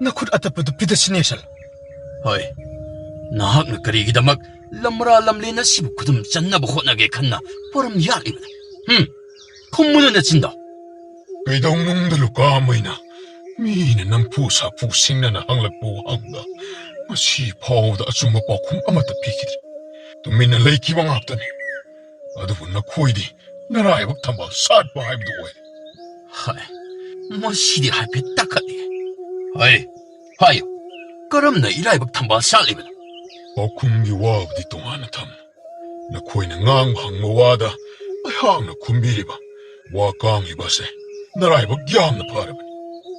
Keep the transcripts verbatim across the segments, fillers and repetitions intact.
ꯅꯈꯨꯠ ꯑꯇꯞꯄꯗꯨ ꯄꯤꯗꯁꯤꯅꯦꯁꯜ꯫ ꯍꯣꯏ, ꯅꯍꯥꯛꯅ ꯀꯔꯤꯒꯤꯗꯃꯛ ꯂꯝꯔꯥ ꯂꯝꯂꯦꯟ ꯑꯁꯤꯕꯨ ꯈꯨꯗꯨꯝ ꯆꯟꯅꯕ ꯍꯣꯠꯅꯒꯦ ꯈꯟꯅ ꯄꯣꯔꯝ ꯌꯥꯠꯂꯤꯕꯅꯣ? ꯍꯨꯝ? ꯈꯨꯝꯃꯨꯅꯨ ꯅꯆꯤꯟꯗꯣ꯫ ꯀꯩꯗꯧꯅꯨꯡꯗ ꯂꯨꯀꯥ ꯃꯩꯅ ꯃꯤꯅ ꯅꯝꯐꯨ ꯁꯥꯐꯨ ꯁꯤꯡꯅꯅ ꯍꯪꯂꯛꯄ ꯋꯥꯍꯪꯗ ꯉꯁꯤ ꯐꯥꯎꯕꯗ ꯑꯆꯨꯝꯕ ꯄꯥꯎꯈꯨꯝ ꯑꯃꯠꯇ ꯄꯤꯈꯤꯗ꯭ꯔꯤ꯫ ꯇꯨꯃꯤꯟꯅ ꯂꯩꯈꯤꯕ ꯉꯥꯛꯇꯅꯤ꯫ ꯑꯗꯨꯕꯨ ꯅꯈꯣꯏꯗꯤ ꯅꯔꯥꯏꯕꯛ ꯊꯝꯕꯥꯜ ꯁꯥꯠꯄ ꯍꯥꯏꯕꯗꯨ ꯑꯣꯏꯔꯦ꯫ ꯍꯥꯏ, ꯃꯁꯤꯗꯤ ꯍꯥꯏꯐꯦꯠ ꯇꯥꯈꯠꯂꯤ꯫ ꯍꯥꯏ, ꯍꯥꯏꯌꯨ, ꯀꯔꯝꯅ ꯏꯔꯥꯏꯕꯛ ꯊꯝꯕꯥꯜ ꯁꯥꯠꯂꯤꯕꯅꯣ? ꯄꯥꯎꯈꯨꯝꯒꯤ ꯋꯥꯕꯨꯗꯤ ꯇꯣꯉꯥꯟꯅ ꯊꯝꯃꯨ꯫ ꯅꯈꯣꯏꯅ ꯉꯥꯡꯕ ꯍꯪꯕ ꯋꯥꯗ ꯑꯩꯍꯥꯛꯅ ꯈꯨꯝꯕꯤꯔꯤꯕ ꯋꯥ ꯀꯥꯡꯂꯤꯕ ꯑꯁꯦ ꯅꯔꯥꯏꯕꯛ ꯌꯥꯝꯅ ꯐꯔꯕꯅꯤ꯫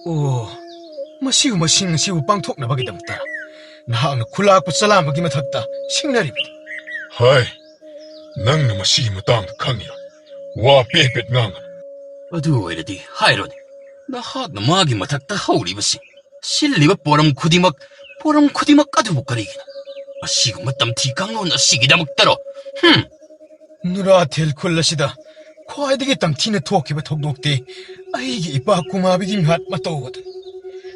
ꯑꯣ, ꯃꯁꯤꯒꯨꯝꯕꯁꯤꯡ ꯑꯁꯤꯕꯨ ꯄꯥꯡꯊꯣꯛꯅꯕꯒꯤꯗꯃꯛꯇ ꯅꯍꯥꯛꯅ ꯈꯨꯂꯥꯛꯄ ꯆꯂꯥꯝꯕꯒꯤ ꯃꯊꯛꯇ ꯁꯤꯡꯅꯔꯤꯕꯅꯤ꯫ ꯍꯥꯏ, ꯅꯪꯅ ꯃꯁꯤꯒꯤ ꯃꯇꯥꯡꯗ ꯈꯪꯉꯤꯔꯣ? ꯋꯥ ꯄꯦꯠ ꯄꯦꯠ ꯉꯥꯡꯒꯅꯨ꯫ ꯑꯗꯨ ꯑꯣꯏꯔꯗꯤ ꯍꯥꯏꯔꯣꯅꯦ, ꯅꯍꯥꯛꯅ ꯃꯥꯒꯤ ꯃꯊꯛꯇ ꯍꯧꯔꯤꯕꯁꯤ, ꯁꯤꯜꯂꯤꯕ ꯄꯣꯔꯝ ꯈꯨꯗꯤꯡꯃꯛ, ꯄꯣꯔꯝ ꯈꯨꯗꯤꯡꯃꯛ ꯑꯗꯨꯕꯨ ꯀꯔꯤꯒꯤꯅꯣ? ꯑꯁꯤꯒꯨꯝꯕ ꯇꯝꯊꯤ ꯀꯥꯡꯂꯣꯟ ꯑꯁꯤꯒꯤꯗꯃꯛꯇꯔꯣ? ꯍꯨꯝ! ꯅꯨꯔꯥꯊꯦꯜ ꯈꯨꯜ ꯑꯁꯤꯗ ꯈ꯭ꯋꯥꯏꯗꯒꯤ ꯇꯝꯊꯤꯅ ꯊꯣꯛꯈꯤꯕ ꯊꯧꯗꯣꯛꯇꯤ ꯑꯩꯒꯤ ꯏꯄꯥ ꯀꯨꯃꯥꯕꯤꯒꯤ ꯃꯤꯍꯥꯠ ꯃꯇꯧ ꯑꯗꯨꯅꯤ꯫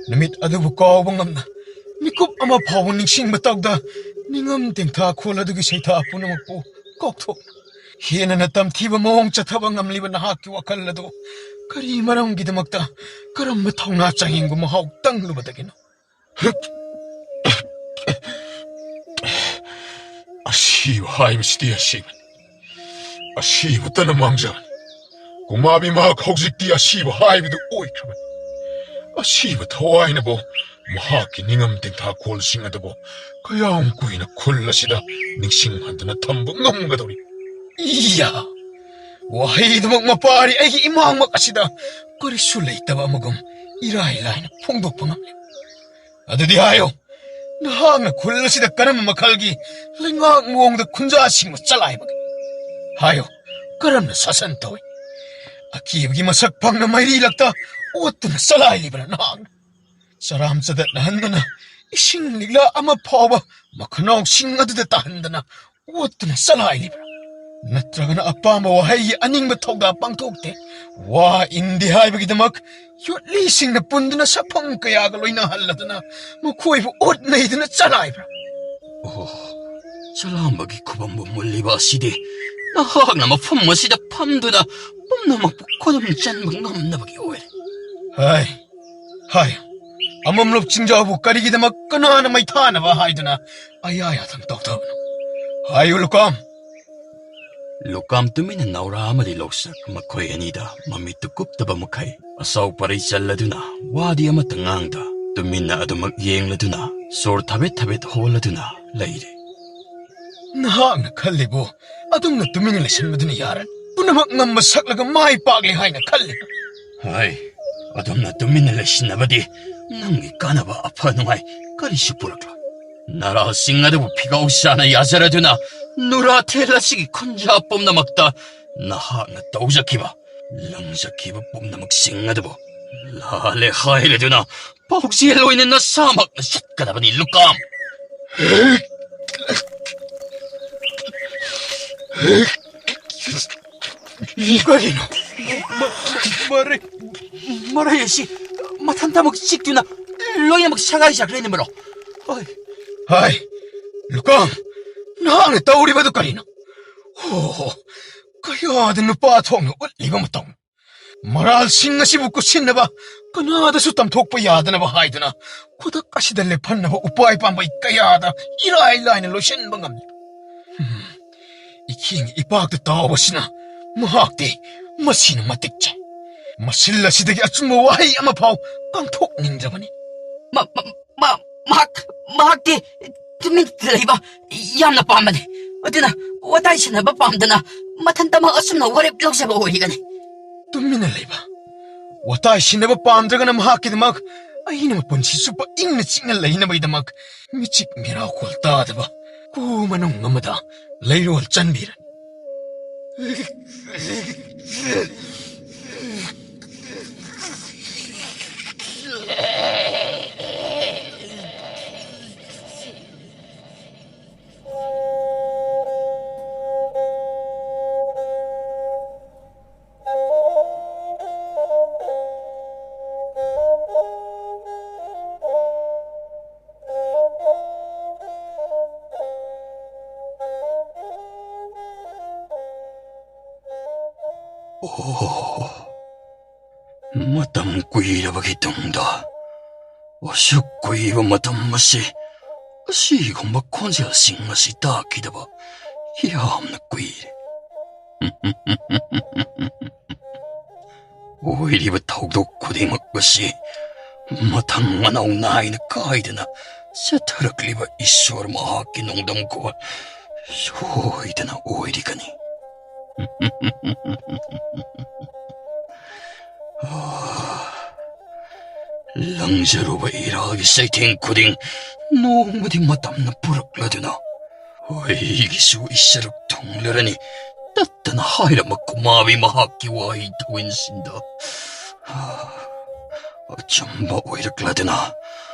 ꯅꯨꯃꯤꯠ ꯑꯗꯨꯕꯨ ꯀꯥꯎꯕ ꯉꯝꯅ ꯃꯤꯀꯨꯞ ꯑꯃ ꯐꯥꯎꯕ ꯅꯤꯡꯁꯤꯡꯕ ꯇꯧꯗ ꯅꯤꯡꯉꯝ ꯇꯦꯡꯊꯥ ꯈꯣꯜ ꯑꯗꯨꯒꯤ ꯁꯩꯊꯥ ꯄꯨꯝꯅꯃꯛꯄꯨ ꯀꯥꯎꯊꯣꯛꯅ ꯍꯦꯟꯅ ꯇꯝꯊꯤꯕ ꯃꯑꯣꯡ ꯆꯠꯊꯕ ꯉꯝꯂꯤꯕ ꯅꯍꯥꯛꯀꯤ ꯋꯥꯈꯜ ꯑꯗꯨ ꯀꯔꯤ ꯃꯔꯝꯒꯤꯗꯃꯛꯇ, ꯀꯔꯝꯕ ꯊꯧꯅꯥ ꯆꯥꯡꯌꯦꯡꯕ ꯃꯍꯥꯎ ꯇꯪꯂꯨꯕꯗꯒꯤꯅꯣ? ꯑꯁꯤꯕ ꯍꯥꯏꯕꯁꯤꯗꯤ ꯑꯁꯤꯕꯅꯤ꯫ ꯑꯁꯤꯕꯇꯅ ꯃꯥꯡꯖꯕꯅꯤ꯫ ꯀꯨꯃꯥꯕꯤ ꯃꯍꯥꯛ ꯍꯧꯖꯤꯛꯇꯤ ꯑꯁꯤꯕ ꯍꯥꯏꯕꯗꯨ ꯑꯣꯏꯈ꯭ꯔꯕꯅꯤ꯫ ꯑꯁꯤꯕ ꯊꯋꯥꯏꯅꯕꯨ ꯃꯍꯥꯛꯀꯤ ꯅꯤꯡꯉꯝ ꯇꯦꯡꯊꯥ ꯈꯣꯜꯁꯤꯡ ꯑꯗꯨꯕꯨ ꯀꯌꯥꯝ ꯀꯨꯏꯅ ꯈꯨꯜ ꯑꯁꯤꯗ ꯅꯤꯡꯁꯤꯡꯍꯟꯗꯨꯅ ꯊꯝꯕ ꯉꯝꯒꯗꯧꯔꯤ? ꯏꯌꯥ! ꯋꯥꯍꯩꯗꯨꯃꯛ ꯃꯄꯥꯔꯤ ꯑꯩꯒꯤ ꯏꯃꯥꯡꯃꯛ ꯑꯁꯤꯗ ꯀꯔꯤꯁꯨ ꯂꯩꯇꯕ ꯑꯃꯒꯨꯝ ꯏꯔꯥꯏ ꯂꯥꯏꯅ ꯐꯣꯡꯗꯣꯛꯄ ꯉꯝꯂꯦ꯫ ꯑꯗꯨꯗꯤ ꯍꯥꯏꯌꯨ, ꯅꯍꯥꯛꯅ ꯈꯨꯜ ꯑꯁꯤꯗ ꯀꯔꯝꯕ ꯃꯈꯜꯒꯤ ꯂꯩꯉꯥꯛ ꯃꯑꯣꯡꯗ ꯈꯨꯟꯖꯥꯁꯤꯡꯕꯨ ꯆꯂꯥꯏꯕꯒꯦ? ꯍꯥꯏꯌꯨ, ꯀꯔꯝꯅ ꯁꯥꯁꯟ ꯇꯧꯏ? ꯑꯀꯤꯕꯒꯤ ꯃꯁꯛ ꯐꯪꯅ ꯃꯩꯔꯤ ꯂꯛꯇ ꯑꯣꯠꯇꯨꯅ ꯆꯂꯥꯏꯔꯤꯕ꯭ꯔꯥ ꯅꯍꯥꯛꯅ? ꯆꯔꯥꯝ ꯆꯗꯠꯅꯍꯟꯗꯅ ꯏꯁꯤꯡ ꯂꯤꯛꯂꯥ ꯑꯃ ꯐꯥꯎꯕ ꯃꯈꯅꯥꯎꯁꯤꯡ ꯑꯗꯨꯗ ꯇꯥꯍꯟꯗꯅ ꯑꯣꯠꯇꯨꯅ ꯆꯂꯥꯏꯔꯤꯕ꯭ꯔꯥ? ꯅꯠꯇ꯭ꯔꯒꯅ ꯑꯄꯥꯝꯕ ꯋꯥꯍꯩꯒꯤ ꯑꯅꯤꯡꯕ ꯊꯧꯗꯥ ꯄꯥꯡꯊꯣꯛꯇꯦ꯫ ꯋꯥ ꯏꯟꯗꯦ ꯍꯥꯏꯕꯒꯤꯗꯃꯛ ꯌꯣꯠꯂꯤꯁꯤꯡꯅ ꯄꯨꯟꯗꯨꯅ ꯁꯛꯐꯝ ꯀꯌꯥꯒ ꯂꯣꯏꯅꯍꯜꯂꯗꯨꯅ ꯃꯈꯣꯏꯕꯨ ꯑꯣꯠ ꯅꯩꯗꯨꯅ ꯆꯂꯥꯏꯕ꯭ꯔꯥ? ꯑꯣ, ꯆꯂꯥꯝꯕꯒꯤ ꯈꯨꯕꯝꯕꯨ ꯃꯨꯜꯂꯤꯕ ꯑꯁꯤꯗꯤ ꯅꯍꯥꯛꯅ ꯃꯐꯝ ꯑꯁꯤꯗ ꯐꯝꯗꯨꯅ ꯄꯨꯝꯅꯃꯛꯄꯨ ꯈꯨꯗꯨꯝ ꯆꯟꯕ ꯉꯝꯅꯕꯒꯤ ꯑꯣꯏꯔꯦ꯫ ꯍꯥꯏ, ꯍꯥꯏ, ꯑꯃꯝꯂꯨꯞ ꯆꯤꯡꯖꯥꯎꯕꯨ ꯀꯔꯤꯒꯤꯗꯃꯛ ꯀꯅꯥꯅ ꯃꯩꯊꯥꯅꯕ ꯍꯥꯏꯗꯨꯅ ꯑꯌꯥ ꯌꯥꯊꯪ ꯇꯧꯊꯕꯅꯣ? ꯍꯥꯏꯌꯨ ꯂꯨꯀꯥꯝ꯫ ꯂꯨꯀꯥꯝ ꯇꯨꯃꯤꯟꯅ ꯅꯥꯎꯔꯥ ꯑꯃꯗꯤ ꯂꯧꯁꯛ ꯃꯈꯣꯏ ꯑꯅꯤꯗ ꯃꯃꯤꯠꯇꯨ ꯀꯨꯞꯇꯕ ꯃꯈꯩ ꯑꯁꯥꯎ ꯄꯔꯩ ꯆꯜꯂꯗꯨꯅ ꯋꯥꯗꯤ ꯑꯃꯠꯇ ꯉꯥꯡꯗ ꯇꯨꯃꯤꯟꯅ ꯑꯗꯨꯃꯛ ꯌꯦꯡꯂꯗꯨꯅ ꯁꯣꯔ ꯊꯕꯦꯠ ꯊꯕꯦꯠ ꯍꯣꯜꯂꯗꯨꯅ ꯂꯩꯔꯦ꯫ ꯅꯍꯥꯛꯅ ꯈꯜꯂꯤꯕꯨ ꯑꯗꯨꯝꯅ ꯇꯨꯃꯤꯟꯅ ꯂꯩꯁꯟꯕꯗꯨꯅ ꯌꯥꯔꯅꯤ? ꯄꯨꯝꯅꯃꯛ ꯉꯝꯕ ꯁꯛꯂꯒ ꯃꯥꯏ ꯄꯥꯛꯂꯦ ꯍꯥꯏꯅ ꯈꯜꯂꯤꯕ꯭ꯔꯥ? ꯍꯣꯏ, ꯑꯗꯨꯝꯅ ꯇꯨꯃꯤꯟꯅ ꯂꯩꯁꯤꯟꯅꯕꯗꯤ ꯅꯪꯒꯤ ꯀꯥꯟꯅꯕ ꯑꯐ ꯅꯨꯡꯉꯥꯏ ꯀꯔꯤꯁꯨ ꯄꯨꯔꯛꯂꯣꯏ꯫ ꯅꯔꯥꯁꯤꯡ ꯑꯗꯨꯕꯨ ꯐꯤꯒꯧ ꯆꯥꯅ ꯌꯥꯖꯔꯗꯨꯅ ꯅꯨꯔꯥꯊꯦꯜ ꯑꯁꯤꯒꯤ ꯈꯨꯟꯖꯥ ꯄꯨꯝꯅꯃꯛꯇ ꯅꯍꯥꯛꯅ ꯇꯧꯖꯈꯤꯕ, ꯂꯪꯖꯈꯤꯕ ꯄꯨꯝꯅꯃꯛꯁꯤꯡ ꯑꯗꯨꯕꯨ ꯂꯥꯜꯂꯦ ꯍꯥꯏꯔꯗꯨꯅ ꯄꯥꯎꯖꯦꯜ ꯑꯣꯏꯅ ꯅꯁꯥꯃꯛꯅ ꯆꯠꯀꯗꯕꯅꯤ ꯂꯨꯀꯥꯝ꯫ ꯀꯔꯤꯅꯣ? ꯃ-, ꯃ-, ꯃꯔꯩ, ꯃꯔꯩ ꯑꯁꯤ ꯃꯊꯟꯇꯃꯛ ꯆꯤꯛꯇꯨꯅ ꯂꯣꯏꯅꯃꯛ ꯁꯒꯥꯏ ꯆꯥꯈ꯭ꯔꯦꯅꯦ, ꯃꯔꯣ꯫ ꯍꯣꯏ꯫ ꯍꯥꯏ, ꯂꯨꯀꯥꯝ, ꯅꯍꯥꯛꯅ ꯇꯧꯔꯤꯕꯗꯨ ꯀꯔꯤꯅꯣ? ꯍꯣ, ꯀꯌꯥꯗ ꯅꯨꯄꯥ ꯊꯣꯛꯅ ꯎꯠꯂꯤꯕ ꯃꯇꯧ꯫ ꯃꯔꯥꯜꯁꯤꯡ ꯑꯁꯤꯕꯨ ꯀꯨꯠꯁꯤꯟꯅꯕ, ꯀꯅꯥꯗꯁꯨ ꯇꯝꯊꯣꯛꯄ ꯌꯥꯗꯅꯕ ꯍꯥꯏꯗꯨꯅ ꯈꯨꯗꯛ ꯑꯁꯤꯗ ꯂꯦꯞꯍꯟꯅꯕ ꯎꯄꯥꯏ ꯄꯥꯝꯕꯩ ꯀꯌꯥꯗ ꯏꯔꯥꯏ ꯂꯥꯏꯅ ꯂꯣꯏꯁꯤꯟꯕ ꯉꯝꯂꯤ꯫ ꯍꯝ, ꯏꯈꯦꯡ ꯏꯄꯥꯛꯇ ꯇꯥꯎꯕꯁꯤꯅ ꯃꯍꯥꯛꯇꯤ ꯃꯁꯤꯅ ꯃꯇꯤꯛ ꯆꯥꯏ꯫ ꯃꯁꯤꯜ ꯑꯁꯤꯗꯒꯤ ꯑꯆꯨꯝꯕ ꯋꯥꯍꯩ ꯑꯃ ꯐꯥꯎ ꯀꯥꯡꯊꯣꯛꯅꯤꯡꯗ꯭ꯔꯕꯅꯤ꯫ ꯃ-, ꯃ-, ꯃ-, ꯃꯍꯥꯛ, ꯃꯍꯥꯛꯇꯤ ꯇꯨꯃꯤꯟ ꯂꯩꯕ ꯌꯥꯝꯅ ꯄꯥꯝꯕꯅꯤ꯫ ꯑꯗꯨꯅ ꯋꯥꯇꯥꯏ ꯁꯥꯟꯅꯕ ꯄꯥꯝꯗꯅ ꯃꯊꯟꯇꯃꯛ ꯑꯁꯨꯝꯅ ꯋꯥꯔꯦꯞ ꯂꯧꯖꯕ ꯑꯣꯏꯔꯤꯒꯅꯤ꯫ ꯇꯨꯃꯤꯟꯅ ꯂꯩꯕ, ꯋꯥꯇꯥꯏ ꯁꯤꯟꯅꯕ ꯄꯥꯝꯗ꯭ꯔꯒꯅ ꯃꯍꯥꯛꯀꯤꯗꯃꯛ ꯑꯩꯅ ꯃꯄꯨꯟꯁꯤ ꯆꯨꯞꯄ ꯏꯪꯅ ꯆꯤꯛꯅ ꯂꯩꯅꯕꯒꯤꯗꯃꯛ ꯃꯤꯆꯤꯛ ꯃꯤꯔꯥꯎꯈꯣꯜ ꯇꯥꯗꯕ ꯀꯨ ꯃꯅꯨꯡ ꯑꯃꯗ ꯂꯩꯔꯣꯜ ꯆꯟꯕꯤꯔꯅꯤ꯫ ꯑꯣ, ꯃꯇꯝ ꯀꯨꯏꯔꯕꯒꯤ ꯇꯨꯡꯗ ꯑꯁꯨꯛ ꯀꯨꯏꯕ ꯃꯇꯝ ꯑꯁꯤ ꯑꯁꯤꯒꯨꯝꯕ ꯈꯣꯟꯖꯦꯜꯁꯤꯡ ꯑꯁꯤ ꯇꯥꯈꯤꯗꯕ ꯌꯥꯝꯅ ꯀꯨꯏꯔꯦ꯫ ꯑꯣꯏꯔꯤꯕ ꯊꯧꯗꯣꯛ ꯈꯨꯗꯤꯡꯃꯛ ꯑꯁꯤ ꯃꯊꯪ ꯃꯅꯥꯎ ꯅꯥꯏꯅ ꯀꯥꯏꯗꯅ ꯆꯠꯊꯔꯛꯂꯤꯕ ꯏꯁꯣꯔ ꯃꯍꯥꯛꯀꯤ ꯅꯣꯡꯗꯝꯈꯣꯜ ꯁꯣꯏꯗꯅ ꯑꯣꯏꯔꯤꯒꯅꯤ꯫ ꯂꯪꯖꯔꯨꯕ ꯏꯔꯥꯜꯒꯤ ꯆꯩꯊꯦꯡ ꯈꯨꯗꯤꯡ ꯅꯣꯡꯃꯗꯤ ꯃꯇꯝꯅ ꯄꯨꯔꯛꯂꯗꯨꯅ, ꯑꯩꯒꯤꯁꯨ ꯏꯆꯔꯛ ꯊꯨꯡꯂꯔꯅꯤ꯫ ꯇꯠꯇꯅ ꯍꯥꯏꯔꯝꯕ ꯀꯨꯃꯥꯕꯤ ꯃꯍꯥꯛꯀꯤ ꯋꯥꯍꯩ ꯊꯧꯏꯟꯁꯤꯡꯗ ꯑꯆꯨꯝꯕ ꯑꯣꯏꯔꯛꯂꯗꯨꯅ,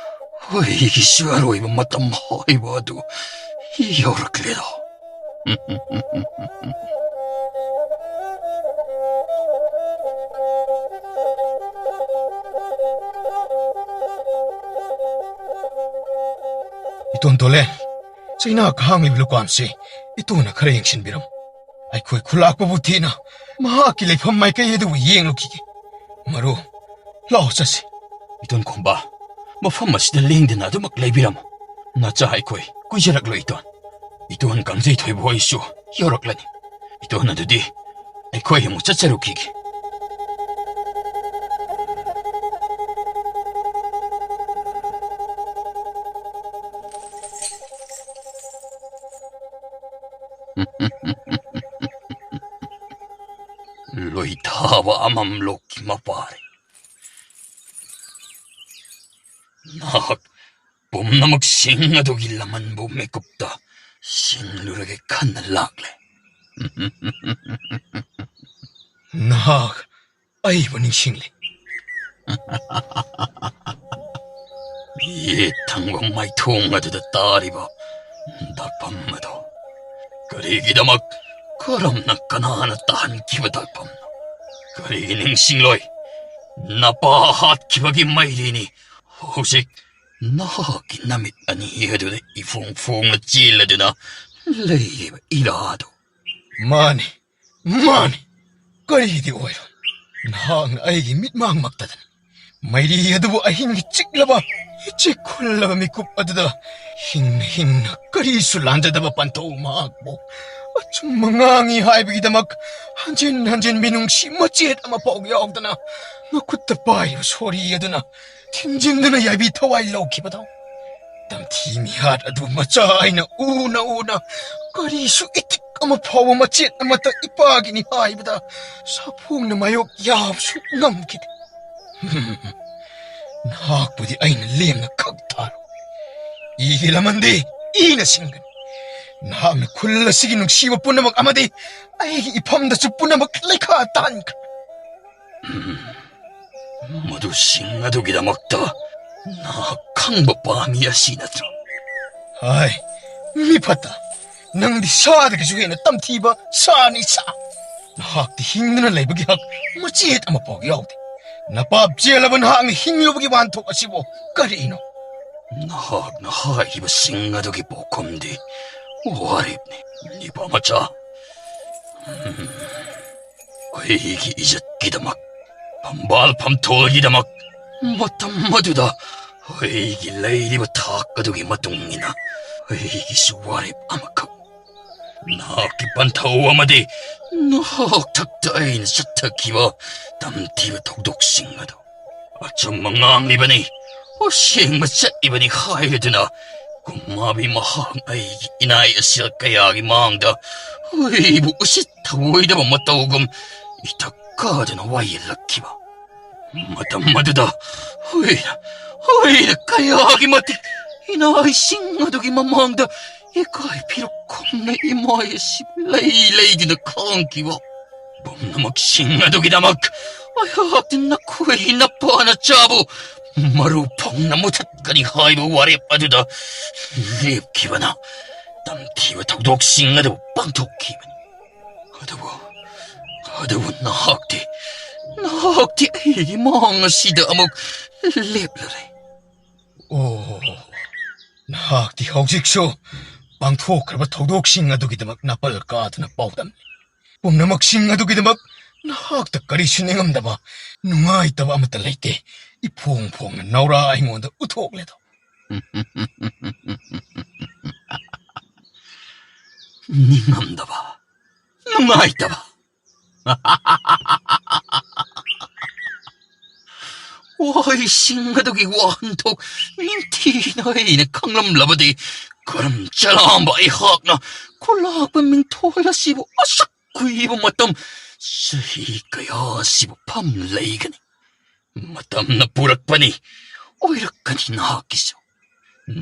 ꯑꯩꯒꯤꯁꯨ ꯑꯔꯣꯏꯕ ꯃꯇꯝ ꯍꯥꯏꯕ ꯑꯗꯨ ꯌꯧꯔꯛꯂꯦꯗꯣ꯫ ꯏꯇꯣꯟ ꯇꯣꯂꯦ, ꯆꯩꯅꯥ ꯈꯥꯡꯂꯤꯕ ꯂꯨꯀꯥꯝꯁꯤ ꯏꯇꯣꯟꯅ ꯈꯔ ꯌꯦꯡꯁꯤꯟꯕꯤꯔꯝꯃꯨ꯫ ꯑꯩꯈꯣꯏ ꯈꯨꯂꯥꯛꯄꯕꯨ ꯊꯤꯅ ꯃꯍꯥꯛꯀꯤ ꯂꯩꯐꯝ ꯃꯥꯏꯀꯩ ꯑꯗꯨꯕꯨ ꯌꯦꯡꯂꯨꯈꯤꯒꯦ꯫ ꯃꯔꯨ, ꯂꯥꯛꯑꯣ ꯆꯠꯁꯤ꯫ ꯏꯇꯣꯟ ꯈꯣꯝꯕ, ꯃꯐꯝ ꯑꯁꯤꯗ ꯂꯦꯡꯗꯅ ꯑꯗꯨꯃꯛ ꯂꯩꯕꯤꯔꯝꯃꯨ꯫ ꯅꯆꯥ ꯑꯩꯈꯣꯏ ꯀꯨꯏꯖꯔꯛꯂꯣꯏ ꯏꯇꯣꯟ꯫ ꯏꯇꯣꯟ ꯀꯥꯡꯖꯩ ꯊꯣꯏꯕ ꯍꯣꯏꯁꯨ ꯌꯧꯔꯛꯂꯅꯤ꯫ ꯏꯇꯣꯟ ꯑꯗꯨꯗꯤ ꯑꯩꯈꯣꯏ ꯑꯃꯨꯛ ꯆꯠꯆꯔꯨꯈꯤꯒꯦ꯫ ꯂꯣꯏꯊꯥꯕ ꯑꯃꯝꯂꯣꯛꯀꯤ ꯃꯄꯥꯔꯤ꯫ ꯅꯍꯥꯛ ꯄꯨꯝꯅꯃꯛꯁꯤꯡ ꯑꯗꯨꯒꯤ ꯂꯃꯟꯕꯨ ꯃꯤꯀꯨꯞꯇ ꯁꯤꯡꯂꯨꯔꯒꯦ ꯈꯟꯅ ꯂꯥꯛꯂꯦ꯫ ꯅꯍꯥꯛ ꯑꯩꯕꯨ ꯅꯤꯡꯁꯤꯡꯂꯤ꯫ ꯌꯦꯠ ꯊꯪꯕ ꯃꯥꯏꯊꯣꯡ ꯑꯗꯨꯗ ꯇꯥꯔꯤꯕ ꯗꯥꯛꯐꯝ ꯑꯗꯣ ꯀꯔꯤꯒꯤꯗꯃꯛ, ꯀꯔꯝꯅ, ꯀꯅꯥꯅ ꯇꯥꯍꯟꯈꯤꯕ ꯗꯥꯛꯐꯝꯅꯣ? ꯀꯔꯤꯒꯤ ꯅꯤꯡꯁꯤꯡꯂꯣꯏ? ꯅꯄꯥ ꯍꯥꯠꯈꯤꯕꯒꯤ ꯃꯩꯔꯤꯅꯤ ꯍꯧꯖꯤꯛ ꯅꯍꯥꯛꯀꯤ ꯅꯃꯤꯠ ꯑꯅꯤ ꯑꯗꯨꯗ ꯏꯐꯣꯡ ꯐꯣꯡꯅ ꯆꯦꯜꯂꯗꯨꯅ ꯂꯩꯔꯤꯕ ꯏꯔꯥꯗꯣ꯫ ꯃꯥꯅꯤ, ꯃꯥꯅꯤ꯫ ꯀꯔꯤꯗꯤ ꯑꯣꯏꯔꯣ, ꯅꯍꯥꯛꯅ ꯑꯩꯒꯤ ꯃꯤꯠꯃꯥꯡꯃꯛꯇꯗꯅ ꯃꯩꯔꯤ ꯑꯗꯨꯕꯨ ꯑꯍꯤꯡꯒꯤ ꯆꯤꯛꯂꯕ, ꯏꯆꯤꯛ ꯈꯨꯜꯂꯕ ꯃꯤꯀꯨꯞ ꯑꯗꯨꯗ ꯍꯤꯡꯅ ꯍꯤꯡꯅ ꯀꯔꯤꯁꯨ ꯂꯥꯟꯖꯗꯕ ꯄꯟꯊꯧ ꯃꯍꯥꯛꯄꯨ ꯑꯆꯨꯝꯕ ꯉꯥꯡꯉꯤ ꯍꯥꯏꯕꯒꯤꯗꯃꯛ ꯍꯟꯖꯤꯟ ꯍꯟꯖꯤꯟ ꯃꯤꯅꯨꯡꯁꯤ ꯃꯆꯦꯠ ꯑꯃꯐꯥꯎ ꯌꯥꯎꯗꯅ ꯃꯈꯨꯠꯇ ꯄꯥꯏꯔꯤꯕ ꯁꯣꯔꯤ ꯑꯗꯨꯅ ꯊꯤꯟꯖꯤꯟꯗꯨꯅ ꯌꯥꯏꯕꯤ ꯊꯋꯥꯏ ꯂꯧꯈꯤꯕꯗꯣ, ꯇꯝꯊꯤ ꯃꯤꯍꯥꯠ ꯑꯗꯨ ꯃꯆꯥ ꯑꯩꯅ ꯎꯅ ꯎꯅ ꯀꯔꯤꯁꯨ ꯏꯇꯤꯛ ꯑꯃ ꯐꯥꯎꯕ ꯃꯆꯦꯠ ꯑꯃꯠꯇ ꯏꯄꯥꯒꯤꯅꯤ ꯍꯥꯏꯕꯗ ꯁꯥꯐꯣꯡꯅ ꯃꯥꯌꯣꯛ ꯌꯥꯕꯁꯨ ꯉꯝꯈꯤꯗꯦ꯫ ꯅꯍꯥꯛꯄꯨꯗꯤ ꯑꯩꯅ ꯂꯦꯝꯅ ꯈꯛ ꯊꯥꯔꯣꯏ꯫ ꯏꯒꯤ ꯂꯃꯟꯗꯤ ꯏꯅ ꯁꯤꯟꯒꯅꯤ꯫ ꯅꯍꯥꯛꯅ ꯈꯨꯜ ꯑꯁꯤꯒꯤ ꯅꯨꯡꯁꯤꯕ ꯄꯨꯝꯅꯃꯛ ꯑꯃꯗꯤ ꯑꯩꯒꯤ ꯏꯐꯝꯗꯁꯨ ꯄꯨꯝꯅꯃꯛ ꯂꯩꯈꯥ ꯇꯥꯍꯟꯈ꯭ꯔꯦ꯫ ꯃꯗꯨ ꯁꯤꯡ ꯑꯗꯨꯒꯤꯗꯃꯛꯇ ꯅꯍꯥꯛ ꯈꯪꯕ ꯄꯥꯝꯃꯤ ꯑꯁꯤ ꯅꯠꯇ꯭ꯔꯣ? ꯍꯥꯏ, ꯃꯤ ꯐꯠꯇ, ꯅꯪꯗꯤ ꯁꯥꯗꯒꯤꯁꯨ ꯍꯦꯟꯅ ꯇꯝꯊꯤꯕ ꯁꯥꯅꯤ, ꯁꯥ꯫ ꯅꯍꯥꯛꯇꯤ ꯍꯤꯡꯗꯨꯅ ꯂꯩꯕꯒꯤ ꯍꯛ ꯃꯆꯦꯠ ꯑꯃꯐꯥꯎ ꯌꯥꯎꯗꯦ꯫ ꯅꯄꯥꯞ ꯆꯦꯜꯂꯕ ꯅꯍꯥꯛꯅ ꯍꯤꯡꯂꯨꯕꯒꯤ ꯋꯥꯍꯟꯊꯣꯛ ꯑꯁꯤꯕꯨ ꯀꯔꯤꯅꯣ? ꯅꯍꯥꯛꯅ ꯍꯥꯏꯈꯤꯕ ꯁꯤꯡ ꯑꯗꯨꯒꯤ ꯄꯥꯎꯈꯨꯝꯗꯤ ꯋꯥꯔꯦꯞꯅꯤ, ꯅꯤꯄꯥ ꯃꯆꯥ꯫ ꯑꯩꯒꯤ ꯏꯖꯠꯀꯤꯗꯃꯛ, ꯐꯝꯕꯥꯜ ꯐꯝꯊꯣꯜꯒꯤꯗꯃꯛ, ꯃꯇꯝ ꯑꯗꯨꯗ ꯑꯩꯒꯤ ꯂꯩꯔꯤꯕ ꯊꯥꯛ ꯑꯗꯨꯒꯤ ꯃꯇꯨꯡ ꯏꯟꯅ ꯑꯩꯒꯤꯁꯨ ꯋꯥꯔꯦꯞ ꯑꯃꯈꯛ꯫ ꯅꯍꯥꯛꯀꯤ ꯄꯟꯊꯧ ꯑꯃꯗꯤ ꯅꯍꯥꯛ ꯊꯛꯇ ꯑꯩꯅ ꯆꯠꯊꯈꯤꯕ ꯇꯝꯊꯤꯕ ꯊꯧꯗꯣꯛꯁꯤꯡ ꯑꯗꯨ ꯑꯆꯨꯝꯕ ꯉꯥꯡꯂꯤꯕꯅꯤ, ꯑꯁꯦꯡꯕ ꯆꯠꯂꯤꯕꯅꯤ ꯍꯥꯏꯔꯗꯨꯅ ꯀꯨꯝꯃꯥꯕꯤ ꯃꯍꯥꯛ ꯑꯩꯒꯤ ꯏꯅꯥꯏ ꯑꯁꯤꯜ ꯀꯌꯥꯒꯤ ꯃꯥꯡꯗ ꯑꯩꯕꯨ ꯎꯁꯤꯠ ꯊꯑꯣꯏꯗꯕ ꯃꯇꯧꯒꯨꯝ ꯏꯊꯛ ꯀꯥꯗꯨꯅ ꯋꯥꯌꯦꯜꯂꯛꯈꯤꯕ꯫ ꯃꯇꯝ ꯑꯗꯨꯗ ꯍꯨꯏꯅ, ꯍꯨꯏꯅ ꯀꯌꯥꯒꯤ ꯃꯇꯤꯛ ꯏꯅꯥꯏꯁꯤꯡ ꯑꯗꯨꯒꯤ ꯃꯃꯥꯡꯗ ꯏꯀꯥꯏ ꯐꯤꯔꯨꯛ ꯈꯨꯝꯅ ꯏꯃꯥꯏ ꯑꯁꯤꯕꯨ ꯂꯩ ꯂꯩꯗꯨꯅ ꯈꯥꯡꯈꯤꯕ꯫ ꯄꯨꯝꯅꯃꯛꯁꯤꯡ ꯑꯗꯨꯒꯤꯗꯃꯛ ꯑꯩꯍꯥꯛꯇꯤ ꯅꯈꯣꯏꯒꯤ ꯅꯄꯥꯅ ꯆꯥꯕꯨ ꯃꯔꯨ ꯐꯪꯅ ꯃꯨꯊꯠꯀꯅꯤ ꯍꯥꯏꯕ ꯋꯥꯔꯦꯞ ꯑꯗꯨꯗ ꯂꯦꯞꯈꯤꯕꯅ ꯇꯝꯊꯤꯕ ꯊꯧꯗꯣꯛꯁꯤꯡ ꯑꯗꯨ ꯄꯥꯡꯊꯣꯛꯈꯤꯕꯅꯤ꯫ ꯑꯗꯨꯕꯨ, ꯑꯗꯨꯕꯨ ꯅꯍꯥꯛꯇꯤ, ꯅꯍꯥꯛꯇꯤ ꯑꯩꯒꯤ ꯃꯥꯡ ꯑꯁꯤꯗ ꯑꯃꯨꯛ ꯂꯦꯞꯂꯔꯦ꯫ ꯑꯣ, ꯅꯍꯥꯛꯇꯤ ꯍꯧꯖꯤꯛꯁꯨ ꯄꯥꯡꯊꯣꯛꯈ꯭ꯔꯕ ꯊꯧꯗꯣꯛꯁꯤꯡ ꯑꯗꯨꯒꯤꯗꯃꯛ ꯅꯥꯄꯜ ꯀꯥꯗꯨꯅ ꯄꯥꯎꯗꯝꯂꯤ꯫ ꯄꯨꯝꯅꯃꯛꯁꯤꯡ ꯑꯗꯨꯒꯤꯗꯃꯛ ꯅꯍꯥꯛꯇ ꯀꯔꯤꯁꯨ ꯅꯤꯡꯉꯝꯗꯕ, ꯅꯨꯡꯉꯥꯏꯇꯕ ꯑꯃꯠꯇ ꯂꯩꯇꯦ꯫ ꯏꯐꯣꯡ ꯐꯣꯡꯅ ꯅꯧꯔꯥ ꯑꯩꯉꯣꯟꯗ ꯎꯠꯊꯣꯛꯂꯦꯗꯣ꯫ ꯅꯤꯡꯉꯝꯗꯕ, ꯅꯨꯡꯉꯥꯏꯇꯕ꯫ ꯋꯥꯍꯩꯁꯤꯡ ꯑꯗꯨꯒꯤ ꯋꯥꯍꯟꯊꯣꯛ ꯅꯤꯡꯊꯤꯅ ꯑꯩꯅ ꯈꯪꯂꯝꯂꯕꯗꯤ, ꯀꯔꯝ ꯆꯂꯥꯝꯕ ꯑꯩꯍꯥꯛꯅ ꯈꯨꯂꯥꯛꯄ ꯃꯤꯡꯊꯣꯜ ꯑꯁꯤꯕꯨ ꯑꯁꯨꯛ ꯀꯨꯏꯕ ꯃꯇꯝ, ꯆꯍꯤ ꯀꯌꯥ ꯑꯁꯤꯕꯨ ꯐꯝ ꯂꯩꯒꯅꯤ? ꯃꯇꯝꯅ ꯄꯨꯔꯛꯄꯅꯤ, ꯑꯣꯏꯔꯛꯀꯅꯤ ꯅꯍꯥꯛꯀꯤꯁꯨ꯫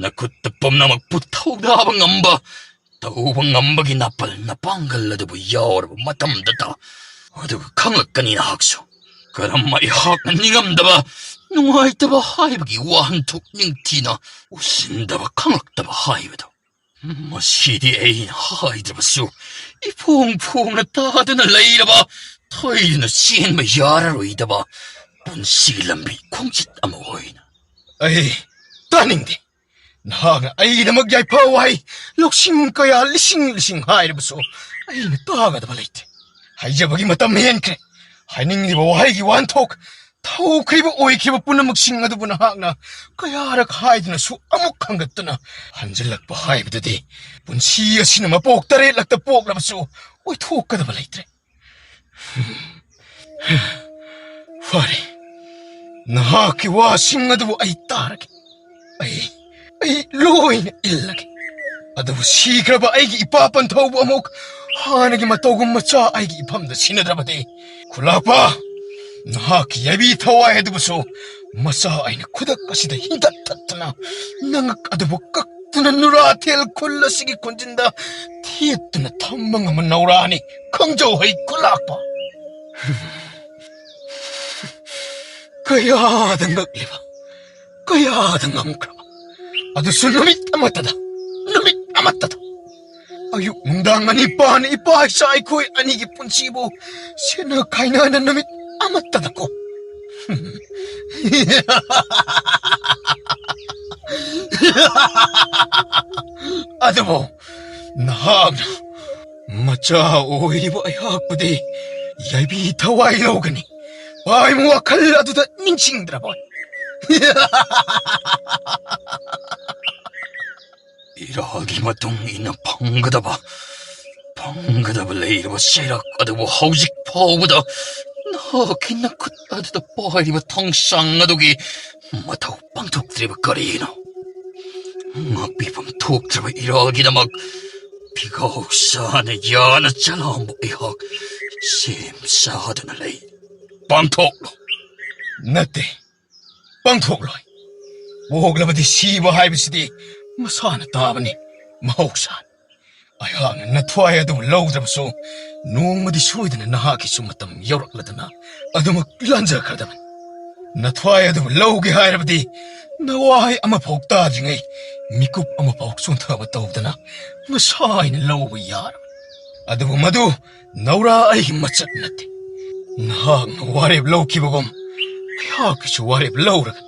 ꯅꯈꯨꯠꯇ ꯄꯨꯝꯅꯃꯛꯄꯨ ꯊꯧꯗꯥꯕ ꯉꯝꯕ, ꯇꯧꯕ ꯉꯝꯕꯒꯤ ꯅꯥꯄꯜ ꯅꯄꯥꯡꯒꯜ ꯑꯗꯨꯕꯨ ꯌꯥꯎꯔꯕ ꯃꯇꯝꯗꯇ, ꯑꯗꯨꯒ ꯈꯪꯂꯛꯀꯅꯤ ꯅꯍꯥꯛꯁꯨ꯫ ꯀꯔꯝ ꯑꯩꯍꯥꯛꯅ ꯅꯤꯡꯉꯝꯗꯕ, ꯅꯨꯡꯉꯥꯏꯇꯕ ꯍꯥꯏꯕꯒꯤ ꯋꯥꯍꯟꯊꯣꯛ ꯅꯤꯡꯊꯤꯅ ꯎꯁꯤꯟꯗꯕ, ꯈꯪꯂꯛꯇꯕ ꯍꯥꯏꯕꯗꯨ꯫ ꯃꯁꯤꯗꯤ ꯑꯩꯅ ꯍꯥꯏꯗ꯭ꯔꯕꯁꯨ ꯏꯐꯣꯡ ꯐꯣꯡꯅ ꯇꯥꯗꯨꯅ ꯂꯩꯔꯕ, ꯊꯣꯏꯗꯨꯅ ꯆꯦꯟꯕ ꯌꯥꯔꯔꯣꯏꯗꯕ ꯄꯨꯟꯁꯤꯒꯤ ꯂꯝꯕꯤ ꯈꯣꯡꯆꯠ ꯑꯃ ꯑꯣꯏꯅ꯫ ꯑꯩ ꯇꯥꯅꯤꯡꯗꯦ꯫ ꯅꯍꯥꯛꯅ ꯑꯩꯒꯤꯗꯃꯛ ꯌꯥꯏꯐ ꯋꯥꯍꯩ ꯂꯧꯁꯤꯡ ꯀꯌꯥ ꯂꯤꯁꯤꯡ ꯂꯤꯁꯤꯡ ꯍꯥꯏꯔꯕꯁꯨ ꯑꯩꯅ ꯇꯥꯒꯗꯕ ꯂꯩꯇꯦ꯫ ꯍꯥꯏꯖꯕꯒꯤ ꯃꯇꯝ ꯍꯦꯟꯈ꯭ꯔꯦ꯫ ꯍꯥꯏꯅꯤꯡꯂꯤꯕ ꯋꯥꯍꯩꯒꯤ ꯋꯥꯍꯟꯊꯣꯛ, ꯊꯧꯈ꯭ꯔꯤꯕ ꯑꯣꯏꯈ꯭ꯔꯤꯕ ꯄꯨꯝꯅꯃꯛꯁꯤꯡ ꯑꯗꯨꯕꯨ ꯅꯍꯥꯛꯅ ꯀꯌꯥꯔꯛ ꯍꯥꯏꯗꯨꯅꯁꯨ ꯑꯃꯨꯛ ꯈꯪꯒꯠꯇꯨꯅ ꯍꯟꯖꯤꯜꯂꯛꯄ ꯍꯥꯏꯕꯗꯨꯗꯤ ꯄꯨꯟꯁꯤ ꯑꯁꯤꯅ ꯃꯄꯣꯛ ꯇꯔꯦꯠꯂꯛꯇ ꯄꯣꯛꯂꯕꯁꯨ ꯑꯣꯏꯊꯣꯛꯀꯗꯕ ꯂꯩꯇ꯭ꯔꯦ꯫ ꯐꯔꯦ, ꯅꯍꯥꯛꯀꯤ ꯋꯥꯁꯤꯡ ꯑꯗꯨꯕꯨ ꯑꯩ ꯇꯥꯔꯒꯦ꯫ ꯑꯩ, ꯑꯩ ꯂꯣꯏꯅ ꯏꯜꯂꯒꯦ꯫ ꯑꯗꯨꯕꯨ ꯁꯤꯈ꯭ꯔꯕ ꯑꯩꯒꯤ ꯏꯄꯥ ꯄꯟꯊꯧꯕꯨ ꯑꯃꯨꯛ ꯍꯥꯟꯅꯒꯤ ꯃꯇꯧꯒꯨꯝ ꯃꯆꯥ ꯑꯩꯒꯤ ꯏꯐꯝꯗ ꯁꯤꯟꯅꯗ꯭ꯔꯕꯗꯤ, ꯈꯨꯂꯥꯛꯄ, ꯅꯍꯥꯛꯀꯤ ꯌꯥꯏꯕꯤ ꯊꯋꯥꯏ ꯑꯗꯨꯕꯨꯁꯨ ꯃꯆꯥ ꯑꯩꯅ ꯈꯨꯗꯛ ꯑꯁꯤꯗ ꯍꯤꯡꯒꯠ ꯊꯠꯇꯨꯅ, ꯅꯉꯛ ꯑꯗꯨꯕꯨ ꯀꯛꯇꯨꯅ ꯅꯨꯔꯥꯊꯦꯜ ꯈꯨꯜ ꯑꯁꯤꯒꯤ ꯈꯨꯟꯖꯤꯟꯗ ꯊꯦꯠꯇꯨꯅ ꯊꯝꯕ ꯉꯝꯕ ꯅꯧꯔꯥꯅꯤ, ꯈꯪꯖꯧ ꯍꯩ ꯈꯨꯂꯥꯛꯄ꯫ ꯀꯌꯥꯗ ꯉꯛꯂꯤꯕ, ꯀꯌꯥꯗ ꯉꯝꯈ꯭ꯔꯕ, ꯑꯗꯨꯁꯨ ꯅꯨꯃꯤꯠ ꯑꯃꯠꯇꯗ, ꯅꯨꯃꯤꯠ ꯑꯃꯠꯇꯗ꯫ ꯑꯌꯨꯛ ꯅꯨꯡꯗꯥꯡ ꯑꯅꯤ ꯄꯥꯟ ꯏꯄꯥ ꯏꯆꯥ ꯑꯩꯈꯣꯏ ꯑꯅꯤꯒꯤ ꯄꯨꯟꯁꯤꯕꯨ ꯁꯦꯟꯅ ꯈꯥꯏꯅꯅ ꯅꯨꯃꯤꯠ ꯑꯃꯠꯇꯗꯀꯣ꯫ ꯑꯗꯨꯕꯨ ꯅꯍꯥꯛꯅ ꯃꯆꯥ ꯑꯣꯏꯔꯤꯕ ꯑꯩꯍꯥꯛꯄꯨꯗꯤ ꯌꯥꯏꯕꯤ ꯊꯋꯥꯏ ꯂꯧꯒꯅꯤ꯫ ꯄꯥꯏꯃ ꯋꯥꯈꯜ ꯑꯗꯨꯗ ꯅꯤꯡꯁꯤꯡꯗ꯭ꯔꯕ? ꯏꯔꯥꯜꯒꯤ ꯃꯇꯨꯡ ꯏꯟꯅ ꯐꯪꯒꯗꯕ, ꯐꯪꯒꯗꯕ ꯂꯩꯔꯕ ꯆꯩꯔꯥꯛ ꯑꯗꯨꯕꯨ ꯍꯧꯖꯤꯛ ꯐꯥꯎꯕꯗ ꯅꯍꯥꯛꯀꯤ ꯅꯈꯨꯠ ꯑꯗꯨꯗ ꯄꯥꯏꯔꯤꯕ ꯊꯥꯡꯁꯥꯡ ꯑꯗꯨꯒꯤ ꯃꯊꯧ ꯄꯥꯡꯊꯣꯛꯇ꯭ꯔꯤꯕ ꯀꯔꯤꯅꯣ? ꯉꯥꯛꯄꯤꯐꯝ ꯊꯣꯛꯇ꯭ꯔꯕ ꯏꯔꯥꯜꯒꯤꯗꯃꯛ ꯐꯤꯒꯥꯎ ꯁꯥꯅ ꯌꯥꯅ ꯆꯂꯥꯝꯕ ꯑꯩꯍꯥꯛ ꯁꯦꯝ ꯁꯥꯗꯨꯅ ꯂꯩ꯫ ꯄꯥꯡꯊꯣꯛꯂꯣ꯫ ꯅꯠꯇꯦ, ꯄꯥꯡꯊꯣꯛꯂꯣꯏ꯫ ꯄꯣꯛꯂꯕꯗꯤ ꯁꯤꯕ ꯍꯥꯏꯕꯁꯤꯗꯤ ꯃꯁꯥꯅ ꯇꯥꯕꯅꯤ, ꯃꯍꯧꯁꯥꯅꯤ꯫ ꯑꯩꯍꯥꯛꯅ ꯅꯊ꯭ꯋꯥꯏ ꯑꯗꯨꯕꯨ ꯂꯧꯗ꯭ꯔꯕꯁꯨ, ꯅꯣꯡꯃꯗꯤ ꯁꯣꯏꯗꯅ ꯅꯍꯥꯛꯀꯤꯁꯨ ꯃꯇꯝ ꯌꯧꯔꯛꯂꯗꯅ ꯑꯗꯨꯃꯛ ꯂꯥꯟꯖꯈ꯭ꯔꯗꯕꯅꯤ꯫ ꯅꯊ꯭ꯋꯥꯏ ꯑꯗꯨꯕꯨ ꯂꯧꯒꯦ ꯍꯥꯏꯔꯕꯗꯤ, ꯅꯋꯥꯍꯩ ꯑꯃꯐꯥꯎ ꯇꯥꯗ꯭ꯔꯤꯉꯩ ꯃꯤꯀꯨꯞ ꯑꯃꯐꯥꯎ ꯆꯣꯟꯊꯕ ꯇꯧꯗꯅ ꯉꯁꯥꯏꯅ ꯂꯧꯕ ꯌꯥꯔꯕꯅꯤ꯫ ꯑꯗꯨꯕꯨ ꯃꯗꯨ ꯅꯧꯔꯥ ꯑꯩꯒꯤ ꯃꯆꯠ ꯅꯠꯇꯦ꯫ ꯅꯍꯥꯛꯅ ꯋꯥꯔꯦꯞ ꯂꯧꯈꯤꯕꯒꯨꯝ ꯑꯩꯍꯥꯛꯀꯤꯁꯨ ꯋꯥꯔꯦꯞ ꯂꯧꯔꯒꯅꯤ꯫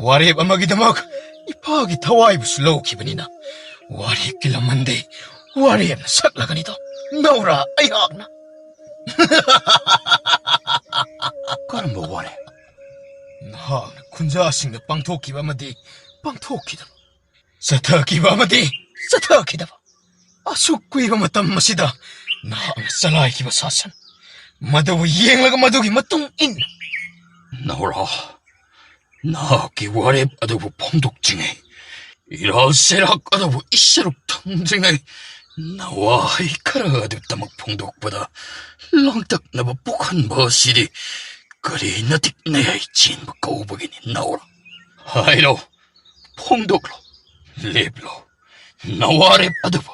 ꯋꯥꯔꯦꯞ ꯑꯃꯒꯤꯗꯃꯛ ꯏꯄꯥꯒꯤ ꯊꯋꯥꯏꯕꯨꯁꯨ ꯂꯧꯈꯤꯕꯅꯤꯅ, ꯋꯥꯔꯦꯞꯀꯤ ꯂꯃꯟꯗꯤ ꯋꯥꯔꯦꯞꯅ ꯁꯛꯂꯒꯅꯤꯗꯣ, ꯅꯧꯔꯥ ꯑꯩꯍꯥꯛꯅ꯫ ꯀꯔꯝꯕ ꯋꯥꯔꯦꯞ? ꯅꯍꯥꯛꯅ ꯈꯨꯟꯖꯥꯁꯤꯡꯗ ꯄꯥꯡꯊꯣꯛꯈꯤꯕ ꯑꯃꯗꯤ ꯄꯥꯡꯊꯣꯛꯈꯤꯗꯕ, ꯆꯠꯊꯈꯤꯕ ꯑꯃꯗꯤ ꯆꯠꯊꯈꯤꯗꯕ, ꯑꯁꯨꯛ ꯀꯨꯏꯕ ꯃꯇꯝ ꯑꯁꯤꯗ ꯅꯍꯥꯛꯅ ꯆꯂꯥꯏꯈꯤꯕ ꯁꯥꯁꯟ, ꯃꯗꯨꯕꯨ ꯌꯦꯡꯂꯒ ꯃꯗꯨꯒꯤ ꯃꯇꯨꯡ ꯏꯟꯅ꯫ ꯅꯧꯔꯥ, ꯅꯍꯥꯛꯀꯤ ꯋꯥꯔꯦꯞ ꯑꯗꯨꯕꯨ ꯐꯣꯡꯗꯣꯛꯇ꯭ꯔꯤꯉꯩ, ꯏꯔꯥꯜ ꯁꯦꯔꯥꯛ ꯑꯗꯨꯕꯨ ꯏꯁꯔꯨꯛ ꯊꯝꯗ꯭ꯔꯤꯉꯩ, ꯅꯋꯥꯍꯩ ꯈꯔ ꯑꯗꯨ ꯇꯃꯛ ꯐꯣꯡꯗꯣꯛꯄꯗ ꯂꯥꯡꯇꯛꯅꯕ ꯄꯣꯛꯍꯟꯕ ꯑꯁꯤꯗꯤ ꯀꯔꯤ ꯅꯇꯤꯛ ꯅꯌꯥꯏ ꯆꯦꯟꯕ ꯀꯧꯕꯒꯤꯅꯤ, ꯅꯧꯔꯥ? ꯍꯥꯏꯔꯣ, ꯐꯣꯡꯗꯣꯛꯂꯣ, ꯂꯦꯞꯂꯣ, ꯅꯋꯥꯔꯦꯞ ꯑꯗꯨꯕꯨ꯫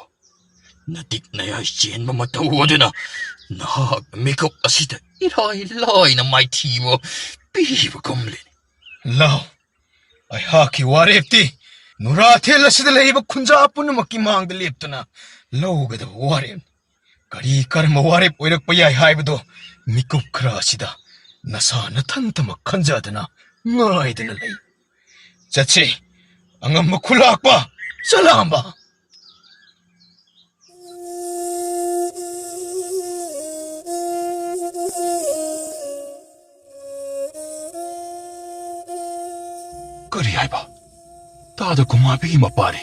ꯅꯇꯤꯛ ꯅꯌꯥꯏ ꯆꯦꯟꯕ ꯃꯇꯧ ꯑꯗꯨꯅ ꯅꯍꯥꯛ ꯃꯤꯀꯨꯞ ꯑꯁꯤꯗ ꯏꯔꯥꯏ ꯂꯥꯏꯅ ꯃꯥꯏꯊꯤꯕ ꯄꯤꯕꯒꯨꯝꯂꯦ꯫ ꯂꯥꯎ, ꯑꯩꯍꯥꯛꯀꯤ ꯋꯥꯔꯦꯞꯇꯤ ꯅꯨꯔꯥꯊꯦꯜ ꯑꯁꯤꯗ ꯂꯩꯔꯤꯕ ꯈꯨꯟꯖꯥ ꯄꯨꯝꯅꯃꯛꯀꯤ ꯃꯥꯡꯗ ꯂꯦꯞꯇꯨꯅ ꯂꯧꯒꯗꯕ ꯋꯥꯔꯦꯞꯅꯤ꯫ ꯀꯔꯤ ꯀꯔꯝꯕ ꯋꯥꯔꯦꯞ ꯑꯣꯏꯔꯛꯄ ꯌꯥꯏ ꯍꯥꯏꯕꯗꯨ ꯃꯤꯀꯨꯞ ꯈꯔ ꯑꯁꯤꯗ ꯅꯁꯥ ꯅꯊꯟꯇꯃꯛ ꯈꯟꯖꯗꯨꯅ ꯉꯥꯏꯗꯨꯅ ꯂꯩ꯫ ꯆꯠꯁꯤ, ꯑꯉꯝꯕ ꯈꯨꯂꯥꯛꯄ ꯆꯂꯥꯝꯕ꯫ ꯑꯥꯗ ꯒꯨꯃꯥꯕꯤꯒꯤ ꯃꯄꯥꯔꯤ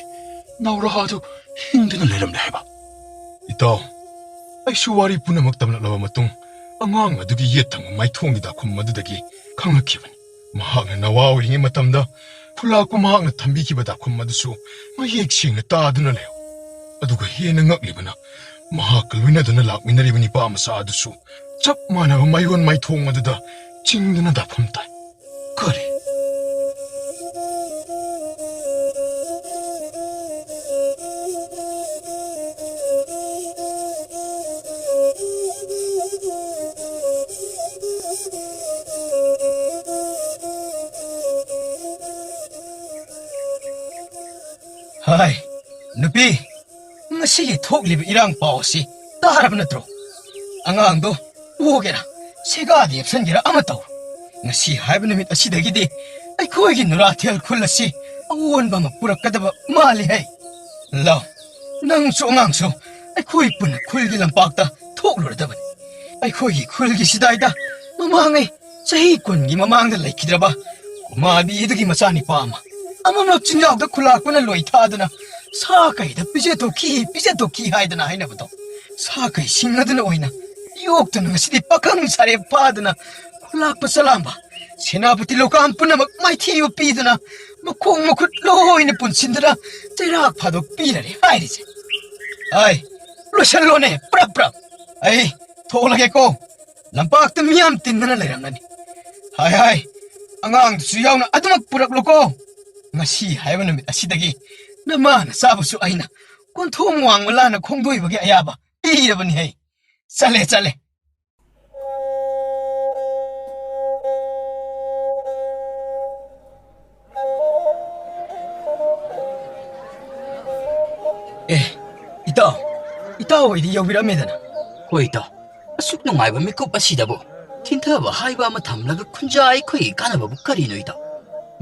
ꯅꯥꯎꯔꯥ ꯑꯗꯨ ꯍꯤꯡꯗꯨꯅ ꯂꯩꯔꯝꯂꯦ ꯍꯥꯏꯕ꯫ ꯏꯇꯥꯎ, ꯑꯩꯁꯨ ꯋꯥꯔꯤ ꯄꯨꯝꯅꯃꯛ ꯇꯝꯂꯛꯂꯕ ꯃꯇꯨꯡ, ꯑꯉꯥꯡ ꯑꯗꯨꯒꯤ ꯌꯦꯠ ꯊꯪꯕ ꯃꯥꯏꯊꯣꯡꯒꯤ ꯗꯥꯛꯈꯨꯝ ꯑꯗꯨꯗꯒꯤ ꯈꯪꯂꯛꯈꯤꯕꯅꯤ꯫ ꯃꯍꯥꯛꯅ ꯅꯋꯥ ꯑꯣꯏꯔꯤꯉꯩ ꯃꯇꯝꯗ ꯈꯨꯂꯥꯛꯄ ꯃꯍꯥꯛꯅ ꯊꯝꯕꯤꯈꯤꯕ ꯗꯥꯛꯈꯨꯝ ꯑꯗꯨꯁꯨ ꯃꯌꯦꯛ ꯁꯦꯡꯅ ꯇꯥꯗꯨꯅ ꯂꯩꯍꯧ꯫ ꯑꯗꯨꯒ ꯍꯦꯟꯅ ꯉꯛꯂꯤꯕꯅ, ꯃꯍꯥꯛꯀ ꯂꯣꯏꯅꯗꯨꯅ ꯂꯥꯛꯃꯤꯟꯅꯔꯤꯕ ꯅꯤꯄꯥ ꯃꯆꯥ ꯑꯗꯨꯁꯨ ꯆꯞ ꯃꯥꯟꯅꯕ ꯃꯥꯏꯌꯣꯟ ꯃꯥꯏꯊꯣꯡ ꯑꯗꯨꯗ ꯆꯤꯡꯗꯨꯅ ꯗꯥꯛꯐꯝ ꯇꯥꯏ꯫ ꯀꯔꯤ? ꯍꯥꯏ, ꯅꯨꯄꯤ, ꯉꯁꯤꯒꯤ ꯊꯣꯛꯂꯤꯕ ꯏꯔꯥꯡ ꯄꯥꯎ ꯑꯁꯤ ꯇꯥꯔꯕ ꯅꯠꯇ꯭ꯔꯣ? ꯑꯉꯥꯡꯗꯣ ꯄꯣꯒꯦꯔꯥ, ꯁꯦꯒꯥꯗ ꯌꯦꯞꯁꯟꯒꯦꯔꯥ ꯑꯃ ꯇꯧ꯫ ꯉꯁꯤ ꯍꯥꯏꯕ ꯅꯨꯃꯤꯠ ꯑꯁꯤꯗꯒꯤꯗꯤ ꯑꯩꯈꯣꯏꯒꯤ ꯅꯨꯔꯥꯊꯦꯜ ꯈꯨꯜ ꯑꯁꯤ ꯑꯑꯣꯟꯕ ꯑꯃ ꯄꯨꯔꯛꯀꯗꯕ ꯃꯥꯜꯂꯤ ꯍꯩ꯫ ꯂꯥꯎ, ꯅꯪꯁꯨ ꯑꯉꯥꯡꯁꯨ ꯑꯩꯈꯣꯏ ꯄꯨꯟꯅ ꯈꯨꯜꯒꯤ ꯂꯝꯄꯥꯛꯇ ꯊꯣꯛꯂꯨꯔꯗꯕꯅꯤ꯫ ꯑꯩꯈꯣꯏꯒꯤ ꯈꯨꯜꯒꯤ ꯁꯤꯗꯥꯏꯗ ꯃꯃꯥꯡꯉꯩ ꯆꯍꯤ ꯀꯨꯟꯒꯤ ꯃꯃꯥꯡꯗ ꯂꯩꯈꯤꯗ꯭ꯔꯕ ꯃꯥꯕꯤ ꯑꯗꯨꯒꯤ ꯃꯆꯥꯅꯤꯄꯥ ꯑꯃ ꯑꯃꯝꯂꯞ ꯆꯤꯡꯖꯥꯎꯗ ꯈꯨꯂꯥꯛꯄꯅ ꯂꯣꯏ ꯊꯥꯗꯨꯅ ꯁꯥ ꯀꯩꯗ ꯄꯤꯖꯊꯣꯛꯈꯤ, ꯄꯤꯖꯊꯣꯛꯈꯤ ꯍꯥꯏꯗꯅ ꯍꯥꯏꯅꯕꯗꯣ, ꯁꯥ ꯀꯩꯁꯤꯡ ꯑꯗꯨꯅ ꯑꯣꯏꯅ ꯌꯣꯛꯇꯨꯅ ꯉꯁꯤꯗꯤ ꯄꯥꯈꯪ ꯁꯥꯔꯦ ꯐꯥꯗꯨꯅ ꯈꯨꯂꯥꯛꯄ ꯆꯂꯥꯝꯕ ꯁꯦꯅꯥꯄꯇꯤ ꯂꯣꯀꯥꯝ ꯄꯨꯝꯅꯃꯛ ꯃꯥꯏꯊꯤꯕ ꯄꯤꯗꯨꯅ ꯃꯈꯣꯡ ꯃꯈꯨꯠ ꯂꯣꯏꯅ ꯄꯨꯟꯁꯤꯟꯗꯨꯅ ꯆꯩꯔꯥꯛ ꯐꯥꯗꯣꯛ ꯄꯤꯔꯔꯦ ꯍꯥꯏꯔꯤꯁꯦ꯫ ꯑꯩ ꯂꯣꯏꯁꯜꯂꯣꯅꯦ ꯄ꯭ꯔꯞ ꯄ꯭ꯔꯞ꯫ ꯑꯩ ꯊꯣꯛꯂꯒꯦꯀꯣ꯫ ꯂꯝꯄꯥꯛꯇ ꯃꯤꯌꯥꯝ ꯇꯤꯟꯗꯅ ꯂꯩꯔꯝꯂꯅꯤ꯫ ꯍꯥꯏ ꯍꯥꯏ, ꯑꯉꯥꯡꯗꯨꯁꯨ ꯌꯥꯎꯅ ꯑꯗꯨꯃꯛ ꯄꯨꯔꯛꯂꯨꯀꯣ꯫ ꯉꯁꯤ ꯍꯥꯏꯕ ꯅꯨꯃꯤꯠ ꯑꯁꯤꯗꯒꯤ ꯅꯃꯥꯅ ꯆꯥꯕꯁꯨ ꯑꯩꯅ ꯀꯣꯟꯊꯣꯡ ꯋꯥꯡꯃ ꯂꯥꯟꯅ ꯈꯣꯡꯗꯣꯏꯕꯒꯤ ꯑꯌꯥꯕ ꯄꯤꯔꯕꯅꯤ ꯍꯩ꯫ ꯆꯠꯂꯦ, ꯆꯠꯂꯦ꯫ ꯑꯦ, ꯏꯇꯥꯎ, ꯏꯇꯥꯎ ꯍꯣꯏꯗꯤ ꯌꯧꯕꯤꯔꯝꯃꯦꯗꯅ꯫ ꯍꯣꯏ ꯏꯇꯥꯎ, ꯑꯁꯨꯛ ꯅꯨꯡꯉꯥꯏꯕ ꯃꯤꯀꯨꯞ ꯑꯁꯤꯗꯕꯨ ꯊꯤꯟꯊꯕ ꯍꯥꯏꯕ ꯑꯃ ꯊꯝꯂꯒ ꯈꯨꯟꯖꯥ ꯑꯩꯈꯣꯏꯒꯤ ꯀꯥꯟꯅꯕꯕꯨ ꯀꯔꯤꯅꯣ ꯏꯇꯥꯎ?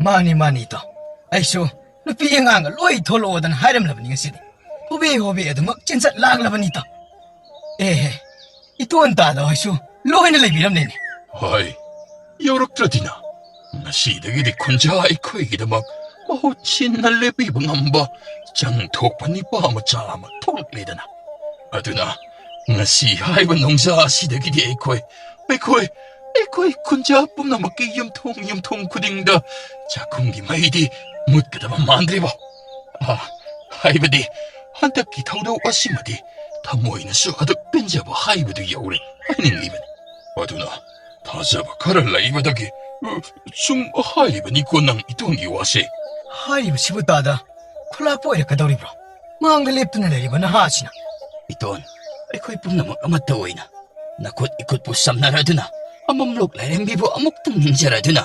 ꯃꯥꯅꯤ, ꯃꯥꯅꯤ ꯏꯇꯥꯎ, ꯑꯩꯁꯨ ꯅꯨꯄꯤ ꯑꯉꯥꯡꯒ ꯂꯣꯏ ꯊꯣꯛꯂꯛꯑꯣꯗꯅ ꯍꯥꯏꯔꯝꯂꯕꯅꯤ ꯉꯁꯤꯗꯤ꯫ ꯍꯣꯕꯦ ꯍꯣꯕꯦ ꯑꯗꯨꯃꯛ ꯆꯦꯟꯆꯠ ꯂꯥꯛꯂꯕꯅꯤ ꯏꯇꯥꯎ꯫ ꯑꯦꯍꯦ, ꯏꯇꯣꯟ ꯇꯥꯗ ꯍꯣꯏꯁꯨ ꯂꯣꯏꯅ ꯂꯩꯕꯤꯔꯝꯂꯦꯅꯦ꯫ ꯍꯣꯏ, ꯌꯧꯔꯛꯇ꯭ꯔꯗꯤꯅ꯫ ꯉꯁꯤꯗꯒꯤꯗꯤ ꯈꯨꯟꯖꯥ ꯑꯩꯈꯣꯏꯒꯤꯗꯃꯛ ꯃꯍꯨꯠ ꯁꯤꯟꯅ ꯂꯦꯞꯄꯤꯕ ꯉꯝꯕ ꯆꯪ ꯊꯣꯛꯄ ꯅꯤꯄꯥ ꯃꯆꯥ ꯑꯃ ꯊꯣꯛꯂꯛꯂꯦꯗꯅ꯫ ꯑꯗꯨꯅ ꯉꯁꯤ ꯍꯥꯏꯕ ꯅꯣꯡꯖꯥ ꯑꯁꯤꯗꯒꯤꯗꯤ ꯑꯩꯈꯣꯏ, ꯑꯩꯈꯣꯏ, ꯑꯩꯈꯣꯏ ꯈꯨꯟꯖꯥ ꯄꯨꯝꯅꯃꯛꯀꯤ ꯌꯨꯝꯊꯣꯡ ꯌꯨꯝꯊꯣꯡ ꯈꯨꯗꯤꯡꯗ ꯆꯥꯛꯈꯨꯝꯒꯤ ꯃꯩꯗꯤ ꯃꯨꯠꯀꯗꯕ ꯃꯥꯟꯗ꯭ꯔꯤꯕꯣ? ꯑꯥ, ꯍꯥꯏꯕꯗꯤ ꯍꯟꯗꯛꯀꯤ ꯊꯧꯗꯣꯛ ꯑꯁꯤꯃꯗꯤ ꯊꯃꯣꯏꯅꯁꯨ ꯑꯗꯨꯛ ꯄꯦꯟꯖꯕ ꯍꯥꯏꯕꯗꯨ ꯌꯧꯔꯦ ꯍꯥꯏꯅꯤꯡꯂꯤꯕꯅꯤ꯫ ꯑꯗꯨꯅ ꯊꯥꯖꯕ ꯈꯔ ꯂꯩꯕꯗꯒꯤ, ꯑ, ꯁꯨꯝ ꯍꯥꯏꯔꯤꯕꯅꯤꯀꯣ ꯅꯪ ꯏꯇꯣꯟꯒꯤ ꯋꯥꯁꯦ꯫ ꯍꯥꯏꯔꯤꯕꯁꯤꯕꯨ ꯇꯥꯗ ꯈꯨꯂꯥꯛꯄ ꯑꯣꯏꯔꯛꯀꯗꯧꯔꯤꯕ꯭ꯔꯣ? ꯃꯥꯡꯗ ꯂꯦꯞꯇꯨꯅ ꯂꯩꯔꯤꯕ ꯅꯍꯥ ꯑꯁꯤꯅ꯫ ꯏꯇꯣꯟ, ꯑꯩꯈꯣꯏ ꯄꯨꯝꯅꯃꯛ ꯑꯃꯠꯇ ꯑꯣꯏꯅ ꯅꯈꯨꯠ ꯏꯈꯨꯠꯄꯨ ꯁꯝꯅꯔꯗꯨꯅ ꯑꯃꯝꯂꯣꯛ ꯂꯥꯏꯔꯦꯝꯕꯤꯕꯨ ꯑꯃꯨꯛꯇꯪ ꯅꯤꯡꯖꯔꯗꯨꯅ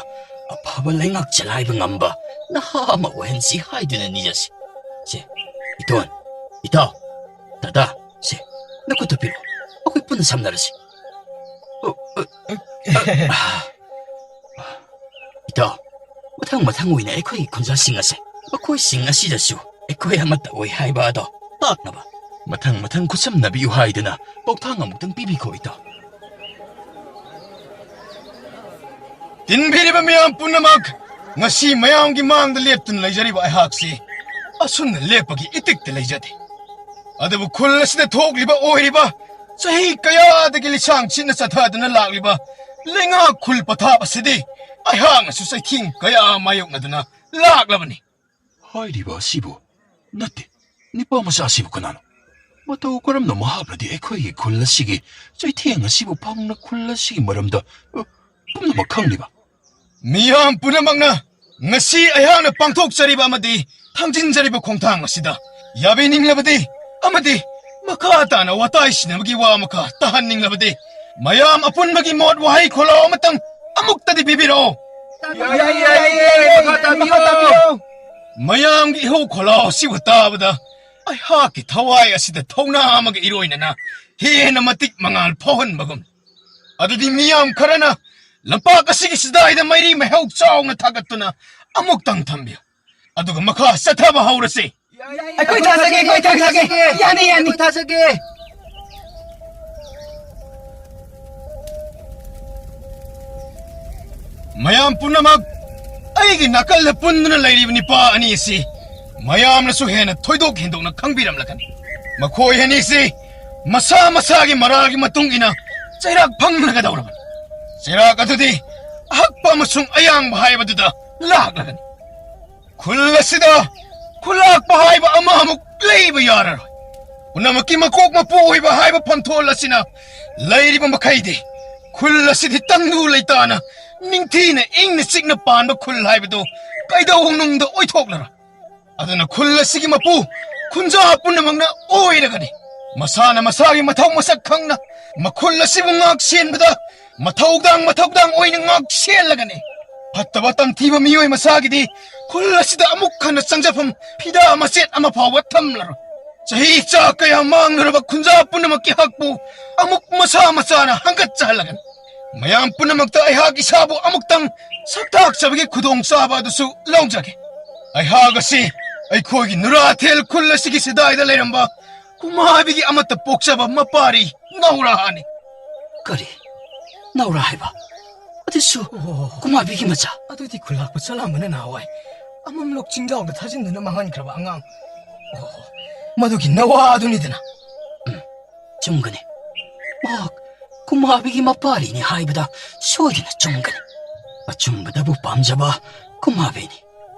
ꯑꯐꯕ ꯂꯩꯉꯥꯛ ꯆꯂꯥꯏꯕ ꯉꯝꯕ ꯅꯍꯥ ꯑꯃ ꯑꯣꯏꯍꯟꯁꯤ ꯍꯥꯏꯗꯨꯅ ꯅꯤꯖꯁꯤ꯫ ꯁꯦ, ꯏꯇꯣꯟ, ꯏꯇꯥꯎ, ꯗꯗꯥ, ꯁꯦ, ꯅꯈꯨꯠꯇꯨ ꯄꯤꯔꯛꯑꯣ꯫ ꯑꯩꯈꯣꯏ ꯄꯨꯟꯅ ꯁꯝꯅꯔꯁꯤ꯫ ꯑ, ꯑ, ꯑ, ꯑ, ꯏꯇꯥꯎ, ꯃꯊꯪ ꯃꯊꯪ ꯑꯣꯏꯅ ꯑꯩꯈꯣꯏꯒꯤ ꯈꯨꯟꯖꯥꯁꯤꯡ ꯑꯁꯦ, ꯃꯈꯣꯏꯁꯤꯡ ꯑꯁꯤꯗꯁꯨ ꯑꯩꯈꯣꯏ ꯑꯃꯠꯇ ꯑꯣꯏ ꯍꯥꯏꯕ ꯑꯗꯣ ꯇꯥꯛꯅꯕ ꯃꯊꯪ ꯃꯊꯪ ꯈꯨꯠꯁꯝꯅꯕꯤꯌꯨ ꯍꯥꯏꯗꯨꯅ ꯄꯥꯎꯊꯥꯡ ꯑꯃꯨꯛꯇꯪ ꯄꯤꯕꯤꯈꯣ, ꯏꯇꯥꯎ꯫ ꯇꯤꯟꯕꯤꯔꯤꯕ ꯃꯤꯌꯥꯝ ꯄꯨꯝꯅꯃꯛ, ꯉꯁꯤ ꯃꯌꯥꯝꯒꯤ ꯃꯥꯡꯗ ꯂꯦꯞꯇꯨꯅ ꯂꯩꯖꯔꯤꯕ ꯑꯩꯍꯥꯛꯁꯤ ꯑꯁꯨꯝꯅ ꯂꯦꯞꯄꯒꯤ ꯏꯇꯤꯛꯇ ꯂꯩꯖꯗꯦ꯫ ꯑꯗꯨꯕꯨ ꯈꯨꯜ ꯑꯁꯤꯗ ꯊꯣꯛꯂꯤꯕ ꯑꯣꯏꯔꯤꯕ ꯆꯍꯤ ꯀꯌꯥꯗꯒꯤ ꯂꯤꯁꯥꯡ ꯁꯤꯠꯅ ꯆꯠꯊꯗꯨꯅ ꯂꯥꯛꯂꯤꯕ ꯂꯩꯉꯥꯛ ꯈꯨꯜ ꯄꯊꯥꯞ ꯑꯁꯤꯗꯤ ꯑꯩꯍꯥꯛꯅꯁꯨ ꯆꯩꯊꯦꯡ ꯀꯌꯥ ꯃꯥꯌꯣꯛꯅꯗꯨꯅ ꯂꯥꯛꯂꯕꯅꯤ꯫ ꯍꯥꯏꯔꯤꯕ ꯑꯁꯤꯕꯨ ꯅꯠꯇꯦ, ꯅꯤꯄꯥ ꯃꯆꯥ ꯑꯁꯤꯕꯨ ꯀꯅꯥꯅꯣ? ꯃꯇꯧ ꯀꯔꯝꯅ ꯃꯍꯥꯛꯅꯗꯤ ꯑꯩꯈꯣꯏꯒꯤ ꯈꯨꯜ ꯑꯁꯤꯒꯤ ꯆꯩꯊꯦꯡ ꯑꯁꯤꯕꯨ ꯐꯪꯅ ꯈꯨꯜ ꯑꯁꯤꯒꯤ ꯃꯔꯝꯗ, ꯑ, ꯄꯨꯝꯅꯃꯛ ꯈꯪꯂꯤꯕ? ꯃꯤꯌꯥꯝ ꯄꯨꯝꯅꯃꯛꯅ ꯉꯁꯤ ꯑꯩꯍꯥꯛꯅ ꯄꯥꯡꯊꯣꯛꯆꯔꯤꯕ ꯑꯃꯗꯤ ꯊꯥꯡꯖꯤꯟꯖꯔꯤꯕ ꯈꯣꯡꯊꯥꯡ ꯑꯁꯤꯗ ꯌꯥꯕꯤꯅꯤꯡꯂꯕꯗꯤ ꯑꯃꯗꯤ ꯃꯈꯥ ꯇꯥꯅ ꯋꯥꯇꯥꯏ ꯁꯤꯟꯅꯕꯒꯤ ꯋꯥ ꯃꯈꯥ ꯇꯥꯍꯟꯅꯤꯡꯂꯕꯗꯤ ꯃꯌꯥꯝ ꯑꯄꯨꯟꯕꯒꯤ ꯃꯣꯠ ꯋꯥꯍꯩ ꯈꯣꯜꯂꯥꯎ ꯑꯃꯇꯪ ꯑꯃꯨꯛꯇꯗꯤ ꯄꯤꯕꯤꯔꯛꯑꯣ꯫ ꯌꯥꯏ, ꯌꯥꯏ, ꯌꯥꯏ, ꯃꯈꯥ ꯇꯥꯕꯤꯌꯨ꯫ ꯃꯌꯥꯝꯒꯤ ꯏꯍꯧ ꯈꯣꯜꯂꯥꯎ ꯑꯁꯤꯕꯨ ꯇꯥꯕꯗ ꯑꯩꯍꯥꯛꯀꯤ ꯊꯋꯥꯏ ꯑꯁꯤꯗ ꯊꯧꯅꯥ ꯑꯃꯒ ꯏꯔꯣꯏꯅꯅ ꯍꯦꯟꯅ ꯃꯇꯤꯛ ꯃꯉꯥꯜ ꯐꯥꯎꯍꯟꯕꯒꯨꯝ꯫ ꯑꯗꯨꯗꯤ ꯃꯤꯌꯥꯝ ꯈꯔꯅ ꯂꯝꯄꯥꯛ ꯑꯁꯤꯒꯤ ꯆꯤꯗꯥꯏꯗ ꯃꯩꯔꯤ ꯃꯩꯍꯧ ꯆꯥꯎꯅ ꯊꯥꯒꯠꯇꯨꯅ ꯑꯃꯨꯛꯇꯪ ꯊꯝꯕꯤꯌꯨ꯫ ꯑꯗꯨꯒ ꯃꯈꯥ ꯆꯠꯊꯕ ꯍꯧꯔꯁꯤ꯫ ꯑꯩꯈꯣꯏ ꯊꯥꯖꯒꯦ, ꯑꯩꯈꯣꯏ ꯊꯥꯖꯒꯦ꯫ ꯌꯥꯅꯤ, ꯌꯥꯅꯤ꯫ ꯑꯩꯈꯣꯏ ꯊꯥꯖꯒꯦ꯫ ꯃꯌꯥꯝ ꯄꯨꯝꯅꯃꯛ ꯑꯩꯒꯤ ꯅꯥꯀꯜꯗ ꯄꯨꯟꯗꯨꯅ ꯂꯩꯔꯤꯕ ꯅꯤꯄꯥ ꯑꯅꯤ ꯑꯁꯤ ꯃꯌꯥꯝꯅꯁꯨ ꯍꯦꯟꯅ ꯊꯣꯏꯗꯣꯛ ꯍꯦꯟꯗꯣꯛꯅ ꯈꯪꯕꯤꯔꯝꯂꯒꯅꯤ꯫ ꯃꯈꯣꯏ ꯑꯅꯤꯁꯤ ꯃꯁꯥ ꯃꯁꯥꯒꯤ ꯃꯔꯥꯜꯒꯤ ꯃꯇꯨꯡ ꯏꯟꯅ ꯆꯩꯔꯥꯛ ꯐꯪꯂꯒꯗꯧꯔꯕꯅꯤ꯫ ꯆꯩꯔꯥꯛ ꯑꯗꯨꯗꯤ ꯑꯍꯛꯄ ꯑꯃꯁꯨꯡ ꯑꯌꯥꯡꯕ ꯍꯥꯏꯕꯗꯨꯗ ꯂꯥꯛꯂꯒꯅꯤ꯫ ꯈꯨꯜ ꯑꯁꯤꯗ ꯈꯨꯜꯂꯥꯛꯄ ꯍꯥꯏꯕ ꯑꯃ ꯑꯃꯨꯛ ꯂꯩꯕ ꯌꯥꯔꯔꯣꯏ꯫ ꯄꯨꯝꯅꯃꯛꯀꯤ ꯃꯀꯣꯛ ꯃꯄꯨ ꯑꯣꯏꯕ ꯍꯥꯏꯕ ꯐꯝꯊꯣꯜ ꯑꯁꯤꯅ ꯂꯩꯔꯤꯕ ꯃꯈꯩꯗꯤ, ꯈꯨꯜ ꯑꯁꯤꯗꯤ ꯇꯪꯗꯨ ꯂꯩꯇꯥꯅ, ꯅꯤꯡꯊꯤꯅ ꯏꯪꯅ ꯆꯤꯛꯅ ꯄꯥꯟꯕ ꯈꯨꯜ ꯍꯥꯏꯕꯗꯨ ꯀꯩꯗꯧꯅꯨꯡꯗ ꯑꯣꯏꯊꯣꯛꯂꯔꯣꯏ꯫ ꯑꯗꯨꯅ ꯈꯨꯜ ꯑꯁꯤꯒꯤ ꯃꯄꯨ ꯈꯨꯟꯖꯥ ꯄꯨꯝꯅꯃꯛꯅ ꯑꯣꯏꯔꯒꯅꯤ꯫ ꯃꯁꯥꯅ ꯃꯁꯥꯒꯤ ꯃꯊꯧ ꯃꯁꯛ ꯈꯪꯅ ꯃꯈꯨꯜ ꯑꯁꯤꯕꯨ ꯉꯥꯛ ꯁꯦꯟꯕꯗ ꯃꯊꯧꯗꯥꯡ ꯃꯊꯧꯗꯥꯡ ꯑꯣꯏꯅ ꯉꯥꯛ ꯁꯦꯜꯂꯒꯅꯤ꯫ ꯐꯠꯇꯕ ꯇꯝꯊꯤꯕ ꯃꯤꯑꯣꯏ ꯃꯁꯥꯒꯤꯗꯤ ꯈꯨꯜ ꯑꯁꯤꯗ ꯑꯃꯨꯛ ꯍꯟꯅ ꯆꯪꯖꯐꯝ ꯐꯤꯗꯥ ꯃꯆꯦꯠ ꯑꯃ ꯐꯥꯎꯕ ꯊꯝꯂꯔꯣꯏ꯫ ꯆꯍꯤ ꯆꯥ ꯀꯌꯥ ꯃꯥꯡꯂꯨꯔꯕ ꯈꯨꯟꯖꯥ ꯄꯨꯝꯅꯃꯛꯀꯤ ꯍꯛꯄꯨ ꯑꯃꯨꯛ ꯃꯁꯥ ꯃꯁꯥꯅ ꯍꯪꯒꯠꯆꯍꯜꯂꯒꯅꯤ꯫ ꯃꯌꯥꯝ ꯄꯨꯝꯅꯃꯛꯇ ꯑꯩꯍꯥꯛ ꯏꯁꯥꯕꯨ ꯑꯃꯨꯛꯇꯪ ꯁꯛꯇꯥꯛꯆꯕꯒꯤ ꯈꯨꯗꯣꯡꯆꯥꯕ ꯑꯗꯨꯁꯨ ꯂꯧꯖꯒꯦ꯫ ꯑꯩꯍꯥꯛ ꯑꯁꯤ ꯑꯩꯈꯣꯏꯒꯤ ꯅꯨꯔꯥꯊꯦꯜ ꯈꯨꯜ ꯑꯁꯤꯒꯤ ꯁꯤꯗꯥꯏꯗ ꯂꯩꯔꯝꯕ ꯀꯨꯃꯥꯕꯤꯒꯤ ꯑꯃꯠꯇ ꯄꯣꯛꯆꯕ ꯃꯄꯥꯔꯤ ꯅꯧꯔꯥꯅꯤ꯫ ꯀꯔꯤ? ꯅꯧꯔꯥ ꯍꯥꯏꯕ? ꯑꯗꯨꯁꯨ ꯑꯣ, ꯀꯨꯃꯥꯕꯤꯒꯤ ꯃꯆꯥ? ꯑꯗꯨꯗꯤ ꯈꯨꯜꯂꯥꯛꯄ ꯆꯂꯥꯝꯕꯅ ꯅꯍꯥꯟꯋꯥꯏ ꯑꯃꯝꯂꯣꯛ ꯆꯤꯡꯖꯥꯎꯗ ꯊꯥꯖꯤꯟꯗꯨꯅ ꯃꯥꯡꯍꯟꯈ꯭ꯔꯕ ꯑꯉꯥꯡ꯫ ꯑꯣ, ꯃꯗꯨꯒꯤ ꯅꯋꯥ ꯑꯗꯨꯅꯤꯗꯅ꯫ ꯎꯝ, ꯆꯨꯝꯒꯅꯤ꯫ ꯃꯍꯥꯛ ꯀꯨꯃꯥꯕꯤꯒꯤ ꯃꯄꯥꯔꯤꯅꯤ ꯍꯥꯏꯕꯗ ꯁꯣꯏꯗꯅ ꯆꯨꯝꯒꯅꯤ꯫ ꯑꯆꯨꯝꯕꯗꯕꯨ ꯄꯥꯝꯖꯕ ꯀꯨꯃꯥꯕꯤꯅꯤ꯫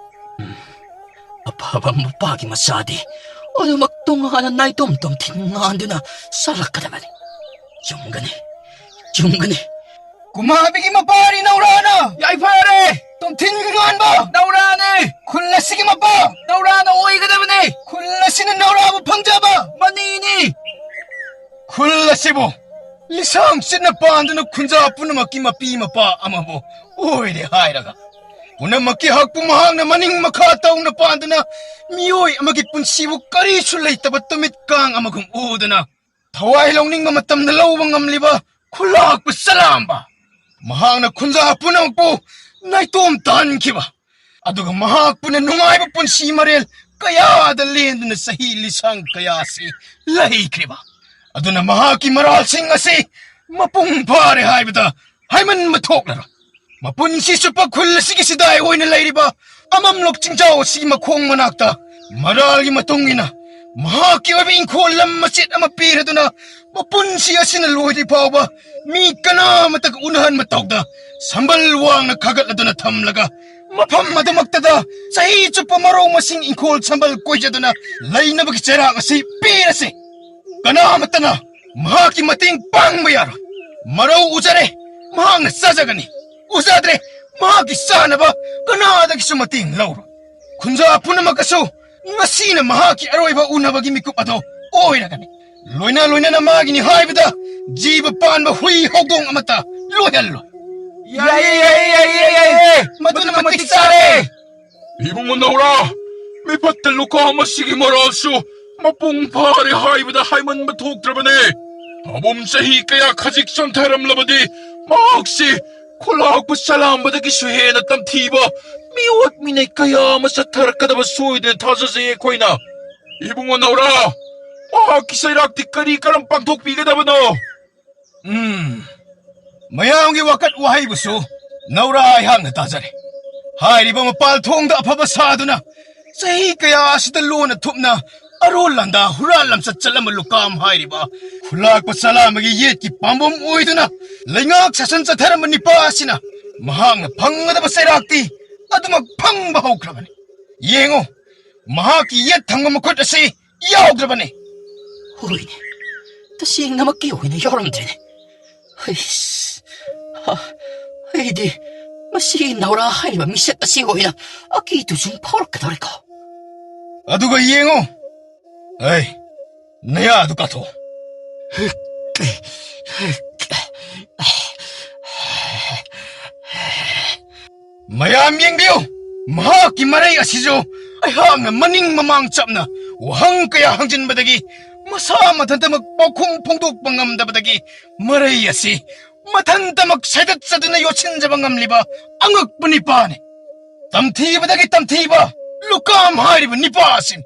ꯎꯝ, ꯑꯐꯕ ꯃꯄꯥꯒꯤ ꯃꯆꯥꯗꯤ ꯑꯗꯨꯃꯛ ꯇꯣꯉꯥꯟꯅ ꯅꯥꯏꯇꯣꯝ ꯇꯣꯝꯊꯤꯟ ꯉꯥꯟꯗꯨꯅ ꯆꯠꯂꯛꯀꯗꯕꯅꯤ꯫ ꯆꯨꯝꯒꯅꯤ, ꯆꯨꯝꯒꯅꯤ꯫ ꯀꯨꯃꯥꯕꯤꯒꯤ ꯃꯄꯥꯔꯤ ꯅꯧꯔꯥꯅ ꯌꯥꯏꯐꯔꯦ꯫ ꯇꯣꯝꯊꯤꯟ ꯉꯥꯟꯕ ꯅꯧꯔꯥꯅꯤ꯫ ꯈꯨꯜ ꯑꯁꯤꯒꯤ ꯃꯄꯥ ꯅꯧꯔꯥꯅ ꯑꯣꯏꯒꯗꯕꯅꯤ꯫ ꯈꯨꯜ ꯑꯁꯤꯅ ꯅꯧꯔꯥꯕꯨ ꯐꯪꯖꯕ ꯃꯅꯤꯅꯤ꯫ ꯈꯨꯜ ꯑꯁꯤꯕꯨ ꯂꯤꯁꯥꯡ ꯆꯤꯠꯅ ꯄꯥꯟꯗꯨꯅ ꯈꯨꯟꯖꯥ ꯄꯨꯝꯅꯃꯛꯀꯤ ꯃꯄꯤ ꯃꯄꯥ ꯑꯃꯕꯨ ꯑꯣꯏꯔꯦ ꯍꯥꯏꯔꯒ, ꯄꯨꯝꯅꯃꯛꯀꯤ ꯍꯛꯄꯨ ꯃꯍꯥꯛꯅ ꯃꯅꯤꯡ ꯃꯈꯥ ꯇꯧꯅ ꯄꯥꯟꯗꯨꯅ, ꯃꯤꯑꯣꯏ ꯑꯃꯒꯤ ꯄꯨꯟꯁꯤꯕꯨ ꯀꯔꯤꯁꯨ ꯂꯩꯇꯕ ꯇꯨꯃꯤꯠ ꯀꯥꯡ ꯑꯃꯒꯨꯝ ꯎꯗꯨꯅ, ꯊꯋꯥꯏ ꯂꯧꯅꯤꯡꯕ ꯃꯇꯝꯗ ꯂꯧꯕ ꯉꯝꯂꯤꯕ ꯈꯨꯜꯂꯥꯛꯄ ꯆꯂꯥꯝꯕ꯫ ꯃꯍꯥꯛꯅ ꯈꯨꯟꯖꯥ ꯄꯨꯝꯅꯃꯛꯄꯨ ꯅꯥꯏꯇꯣꯝ ꯇꯥꯍꯟꯈꯤꯕ, ꯑꯗꯨꯒ ꯃꯍꯥꯛꯄꯨꯅ ꯅꯨꯡꯉꯥꯏꯕ ꯄꯨꯟꯁꯤ ꯃꯔꯦꯜ ꯀꯌꯥꯗ ꯂꯦꯟꯗꯨꯅ ꯆꯍꯤ ꯂꯤꯁꯥꯡ ꯀꯌꯥꯁꯤ ꯂꯩꯈ꯭ꯔꯤꯕ꯫ ꯑꯗꯨꯅ ꯃꯍꯥꯛꯀꯤ ꯃꯔꯥꯜꯁꯤꯡ ꯑꯁꯤ ꯃꯄꯨꯡ ꯐꯥꯔꯦ ꯍꯥꯏꯕꯗ ꯍꯥꯏꯃꯟꯕ ꯊꯣꯛꯂꯔꯣꯏ꯫ ꯃꯄꯨꯟꯁꯤ ꯆꯨꯞꯄ ꯈꯨꯜ ꯑꯁꯤꯒꯤ ꯁꯤꯗꯥꯏ ꯑꯣꯏꯅ ꯂꯩꯔꯤꯕ ꯑꯃꯝꯂꯣꯛ ꯆꯤꯡꯖꯥꯎ ꯑꯁꯤꯒꯤ ꯃꯈꯣꯡ ꯃꯅꯥꯛꯇ ꯃꯔꯥꯜꯒꯤ ꯃꯇꯨꯡ ꯏꯟꯅ ꯃꯍꯥꯛꯀꯤ ꯑꯣꯏꯕ ꯏꯪꯈꯣꯜ ꯂꯝ ꯃꯆꯦꯠ ꯑꯃ ꯄꯤꯔꯗꯨꯅ ꯃꯄꯨꯟꯁꯤ ꯑꯁꯤꯅ ꯂꯣꯏꯗ꯭ꯔꯤ ꯐꯥꯎꯕ ꯃꯤ ꯀꯅꯥꯃꯠꯇꯒ ꯎꯅꯍꯟꯕ ꯇꯧꯗ ꯁꯝꯕꯜ ꯋꯥꯡꯅ ꯈꯥꯒꯠꯂꯗꯨꯅ ꯊꯝꯂꯒ ꯃꯐꯝ ꯑꯗꯨꯃꯛꯇꯗ ꯆꯍꯤ ꯆꯨꯞꯄ ꯃꯔꯧ ꯃꯁꯤꯡ ꯏꯪꯈꯣꯜ ꯁꯝꯕꯜ ꯀꯣꯏꯖꯗꯨꯅ ꯂꯩꯅꯕꯒꯤ ꯆꯩꯔꯥꯛ ꯑꯁꯤ ꯄꯤꯔꯁꯤ꯫ ꯀꯅꯥꯃꯠꯇꯅ ꯃꯍꯥꯛꯀꯤ ꯃꯇꯦꯡ ꯄꯥꯡꯕ ꯌꯥꯔꯣꯏ꯫ ꯃꯔꯧ ꯎꯖꯔꯦ, ꯃꯍꯥꯛꯅ ꯆꯥꯖꯒꯅꯤ꯫ ꯎꯖꯗ꯭ꯔꯦ, ꯃꯍꯥꯛꯀꯤ ꯆꯥꯅꯕ ꯀꯅꯥꯗꯒꯤꯁꯨ ꯃꯇꯦꯡ ꯂꯧꯔꯣꯏ꯫ ꯈꯨꯟꯖꯥ ꯄꯨꯝꯅꯃꯛꯀꯁꯨ ꯉꯁꯤꯅ ꯃꯍꯥꯛꯀꯤ ꯑꯔꯣꯏꯕ ꯎꯅꯕꯒꯤ ꯃꯤꯀꯨꯞ ꯑꯗꯣ ꯑꯣꯏꯔꯒꯅꯤ꯫ ꯂꯣꯏꯅ ꯂꯣꯏꯅꯅ ꯃꯥꯒꯤꯅꯤ ꯍꯥꯏꯕꯗ ꯖꯤꯕ ꯄꯥꯟꯕ ꯍꯨꯏ ꯍꯧꯗꯣꯡ ꯑꯃꯠꯇ ꯂꯣꯏꯍꯜꯂꯣꯏ꯫ ꯌꯥꯏꯌꯦ, ꯌꯥꯏꯌꯦ, ꯌꯥꯏꯌꯦ, ꯌꯥꯏꯌꯦ꯫ ꯃꯗꯨꯅ ꯃꯇꯤꯛ ꯆꯥꯔꯦ꯫ ꯏꯕꯨꯡꯉꯣ ꯅꯧꯔꯥ, ꯃꯤꯐꯠꯇ ꯂꯨꯈꯥꯝ ꯑꯁꯤꯒꯤ ꯃꯔꯥꯜꯁꯨ ꯃꯄꯨꯡ ꯐꯥꯔꯦ ꯍꯥꯏꯕꯗ ꯍꯥꯏꯃꯟꯕ ꯊꯣꯛꯇ꯭ꯔꯕꯅꯦ꯫ ꯑꯕꯨꯝ ꯆꯍꯤ ꯀꯌꯥ ꯈꯖꯤꯛ ꯆꯣꯟꯊꯔꯝꯂꯕꯗꯤ ꯃꯍꯥꯛꯁꯤ ꯈꯨꯂꯥꯛꯄ ꯆꯂꯥꯝꯕꯗꯒꯤꯁꯨ ꯍꯦꯟꯅ ꯇꯝꯊꯤꯕ ꯃꯤꯑꯣꯠ ꯃꯤꯅꯩ ꯀꯌꯥ ꯑꯃ ꯆꯠꯊꯔꯛꯀꯗꯕ ꯁꯣꯏꯗꯅ ꯊꯥꯖꯖꯩ ꯑꯩꯈꯣꯏꯅ꯫ ꯏꯕꯨꯡꯉꯣ ꯅꯧꯔꯥ, ꯃꯍꯥꯛꯀꯤ ꯆꯩꯔꯥꯛꯇꯤ ꯀꯔꯤ ꯀꯔꯝ ꯄꯥꯡꯊꯣꯛꯄꯤꯒꯗꯕꯅꯣ? ꯎꯝ, ꯃꯌꯥꯝꯒꯤ ꯋꯥꯀꯠ ꯋꯥꯍꯩꯕꯨꯁꯨ ꯅꯧꯔꯥ ꯑꯩꯍꯥꯛꯅ ꯇꯥꯖꯔꯦ꯫ ꯍꯥꯏꯔꯤꯕ ꯃꯄꯥꯜ ꯊꯣꯡꯗ ꯑꯐꯕ ꯁꯥꯗꯨꯅ ꯆꯍꯤ ꯀꯌꯥ ꯑꯁꯤꯗ ꯂꯣꯟꯅ ꯊꯨꯞꯅ ꯑꯔꯣꯜ ꯂꯥꯟꯗꯥ ꯍꯨꯔꯥꯟ ꯂꯝꯆꯠ ꯆꯠꯂꯝꯕ ꯂꯨꯀꯥꯝ ꯍꯥꯏꯔꯤꯕ ꯈꯨꯂꯥꯛꯄ ꯆꯂꯥꯝꯕꯒꯤ ꯌꯦꯠꯀꯤ ꯄꯥꯝꯕꯣꯝ ꯑꯣꯏꯗꯨꯅ ꯂꯩꯉꯥꯛ ꯁꯥꯁꯟ ꯆꯠꯊꯔꯝꯕ ꯅꯤꯄꯥ ꯑꯁꯤꯅ ꯃꯍꯥꯛꯅ ꯐꯪꯒꯗꯕ ꯆꯩꯔꯥꯛꯇꯤ ꯑꯗꯨꯃꯛ ꯐꯪꯕ ꯍꯧꯈ꯭ꯔꯕꯅꯤ꯫ ꯌꯦꯡꯉꯨ, ꯃꯍꯥꯛꯀꯤ ꯌꯦꯠ ꯊꯪꯕ ꯃꯈꯨꯠ ꯑꯁꯤ ꯌꯥꯎꯗ꯭ꯔꯕꯅꯤ꯫ ꯍꯣꯏꯅꯦ, ꯇꯁꯦꯡꯅꯃꯛꯀꯤ ꯑꯣꯏꯅ ꯌꯥꯎꯔꯝꯗ꯭ꯔꯦꯅꯦ꯫ ꯍꯩꯁ, ꯍ, ꯑꯩꯗꯤ ꯃꯁꯤ ꯅꯧꯔꯥ ꯍꯥꯏꯔꯤꯕ ꯃꯤꯁꯛ ꯑꯁꯤ ꯑꯣꯏꯅ ꯑꯀꯤ ꯇꯨꯖꯨꯡ ꯐꯥꯎꯔꯛꯀꯗꯧꯔꯦꯀꯣ꯫ ꯑꯗꯨꯒ ꯌꯦꯡꯉꯨ, ꯑꯩ ꯅꯌꯥꯗꯨ ꯀꯥꯊꯣꯛꯑꯣ꯫ ꯃꯌꯥꯝ ꯌꯦꯡꯕꯤꯌꯨ, ꯃꯍꯥꯛꯀꯤ ꯃꯔꯩ ꯑꯁꯤꯁꯨ ꯑꯩꯍꯥꯛꯅ ꯃꯅꯤꯡ ꯃꯃꯥꯡ ꯆꯞꯅ ꯋꯥꯍꯪ ꯀꯌꯥ ꯍꯪꯖꯤꯟꯕꯗꯒꯤ ꯃꯁꯥ ꯃꯊꯟꯇꯃꯛ ꯄꯥꯎꯈꯨꯝ ꯐꯣꯡꯗꯣꯛꯄ ꯉꯝꯗꯕꯗꯒꯤ ꯃꯔꯩ ꯑꯁꯤ ꯃꯊꯟꯇꯃꯛ ꯁꯥꯏꯗꯠꯆꯗꯨꯅ ꯌꯣꯠꯁꯤꯟꯖꯕ ꯉꯝꯂꯤꯕ ꯑꯉꯛꯄ ꯅꯤꯄꯥꯅꯤ꯫ ꯇꯝꯊꯤꯕꯗꯒꯤ ꯇꯝꯊꯤꯕ ꯂꯨꯀꯥꯝ ꯍꯥꯏꯔꯤꯕ ꯅꯤꯄꯥ ꯑꯁꯤꯅꯤ꯫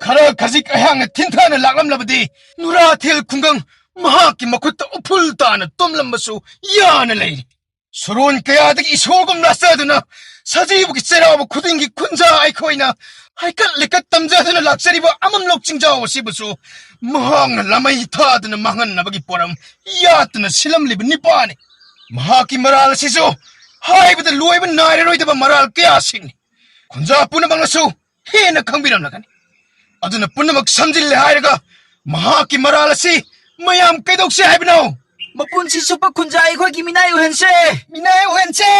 ꯈꯔ ꯈꯖꯤꯛ ꯑꯩꯍꯥꯛꯅ ꯊꯤꯟꯊꯅ ꯂꯥꯛꯂꯝꯂꯕꯗꯤ ꯅꯨꯔꯥꯊꯦꯜ ꯈꯨꯡꯒꯪ ꯃꯍꯥꯛꯀꯤ ꯃꯈꯨꯠꯇ ꯎꯐꯨꯜ ꯇꯥꯅ ꯇꯨꯝꯂꯝꯕꯁꯨ ꯌꯥꯅ ꯂꯩꯔꯤ꯫ ꯁꯨꯔꯣꯟ ꯀꯌꯥꯗꯒꯤ ꯏꯁꯣꯔꯒꯨꯝ ꯂꯥꯠꯆꯗꯨꯅ, ꯁꯖꯤꯕꯒꯤ ꯆꯩꯔꯥꯎꯕ ꯈꯨꯗꯤꯡꯒꯤ ꯈꯨꯟꯖꯥ ꯑꯩꯈꯣꯏꯅ ꯍꯩꯀꯠ ꯂꯩꯀꯠ ꯇꯝꯖꯗꯨꯅ ꯂꯥꯛꯆꯔꯤꯕ ꯑꯃꯝꯂꯣꯛ ꯆꯤꯡꯖꯥꯎ ꯑꯁꯤꯕꯨꯁꯨ ꯃꯍꯥꯛꯅ ꯂꯃꯩ ꯊꯥꯗꯨꯅ ꯃꯥꯡꯍꯟꯅꯕꯒꯤ ꯄꯣꯔꯝ ꯌꯥꯠꯇꯨꯅ ꯁꯤꯜꯂꯝꯂꯤꯕ ꯅꯤꯄꯥꯅꯤ꯫ ꯃꯍꯥꯛꯀꯤ ꯃꯔꯥꯜ ꯑꯁꯤꯁꯨ ꯍꯥꯏꯕꯗ ꯂꯣꯏꯕ ꯅꯥꯏꯔꯔꯣꯏꯗꯕ ꯃꯔꯥꯜ ꯀꯌꯥꯁꯤꯡꯅꯤ꯫ ꯈꯨꯟꯖꯥ ꯄꯨꯝꯅꯃꯛꯅꯁꯨ ꯍꯦꯟꯅ ꯈꯪꯕꯤꯔꯝꯂꯒꯅꯤ꯫ ꯑꯗꯨꯅ ꯄꯨꯝꯅꯃꯛ ꯁꯝꯖꯤꯜꯂꯦ ꯍꯥꯏꯔꯒ ꯃꯍꯥꯛꯀꯤ ꯃꯔꯥꯜ ꯑꯁꯤ ꯃꯌꯥꯝ ꯀꯩꯗꯧꯁꯦ ꯍꯥꯏꯕꯅꯣ? ꯃꯄꯨꯟꯁꯤ ꯆꯨꯞꯄ ꯈꯨꯟꯖꯥ ꯑꯩꯈꯣꯏꯒꯤ ꯃꯤꯅꯥꯏ ꯑꯣꯏꯍꯟꯁꯦ꯫ ꯃꯤꯅꯥꯏ ꯑꯣꯏꯍꯟꯁꯦ꯫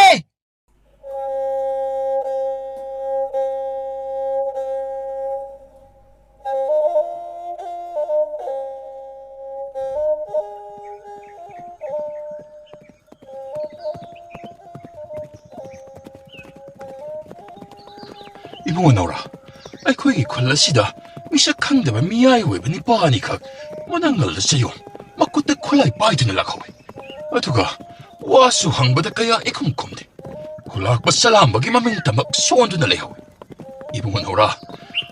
ꯏꯕꯨꯡꯉꯣ ꯅꯧꯔꯥ, ꯑꯩꯈꯣꯏꯒꯤ ꯈꯨꯜ ꯑꯁꯤꯗ ꯃꯤꯁꯛ ꯈꯪꯗꯕ ꯃꯤꯌꯥꯏ ꯑꯣꯏꯕ ꯅꯤꯄꯥ ꯑꯅꯤꯈꯛ ꯃꯅꯪꯒꯜꯗ ꯆꯌꯣꯝ, ꯃꯈꯨꯠꯇ ꯈꯨꯠꯂꯥꯏ ꯄꯥꯏꯗꯨꯅ ꯂꯥꯛꯍꯧꯏ꯫ ꯑꯗꯨꯒ ꯋꯥꯁꯨ ꯍꯪꯕꯗ ꯀꯌꯥ ꯏꯈꯨꯝ ꯈꯨꯝꯗꯦ꯫ ꯈꯨꯂꯥꯛꯄ ꯆꯂꯥꯝꯕꯒꯤ ꯃꯃꯤꯡꯇꯃꯛ ꯁꯣꯟꯗꯨꯅ ꯂꯩꯍꯧꯏ꯫ ꯏꯕꯨꯡꯉꯣ ꯅꯧꯔꯥ,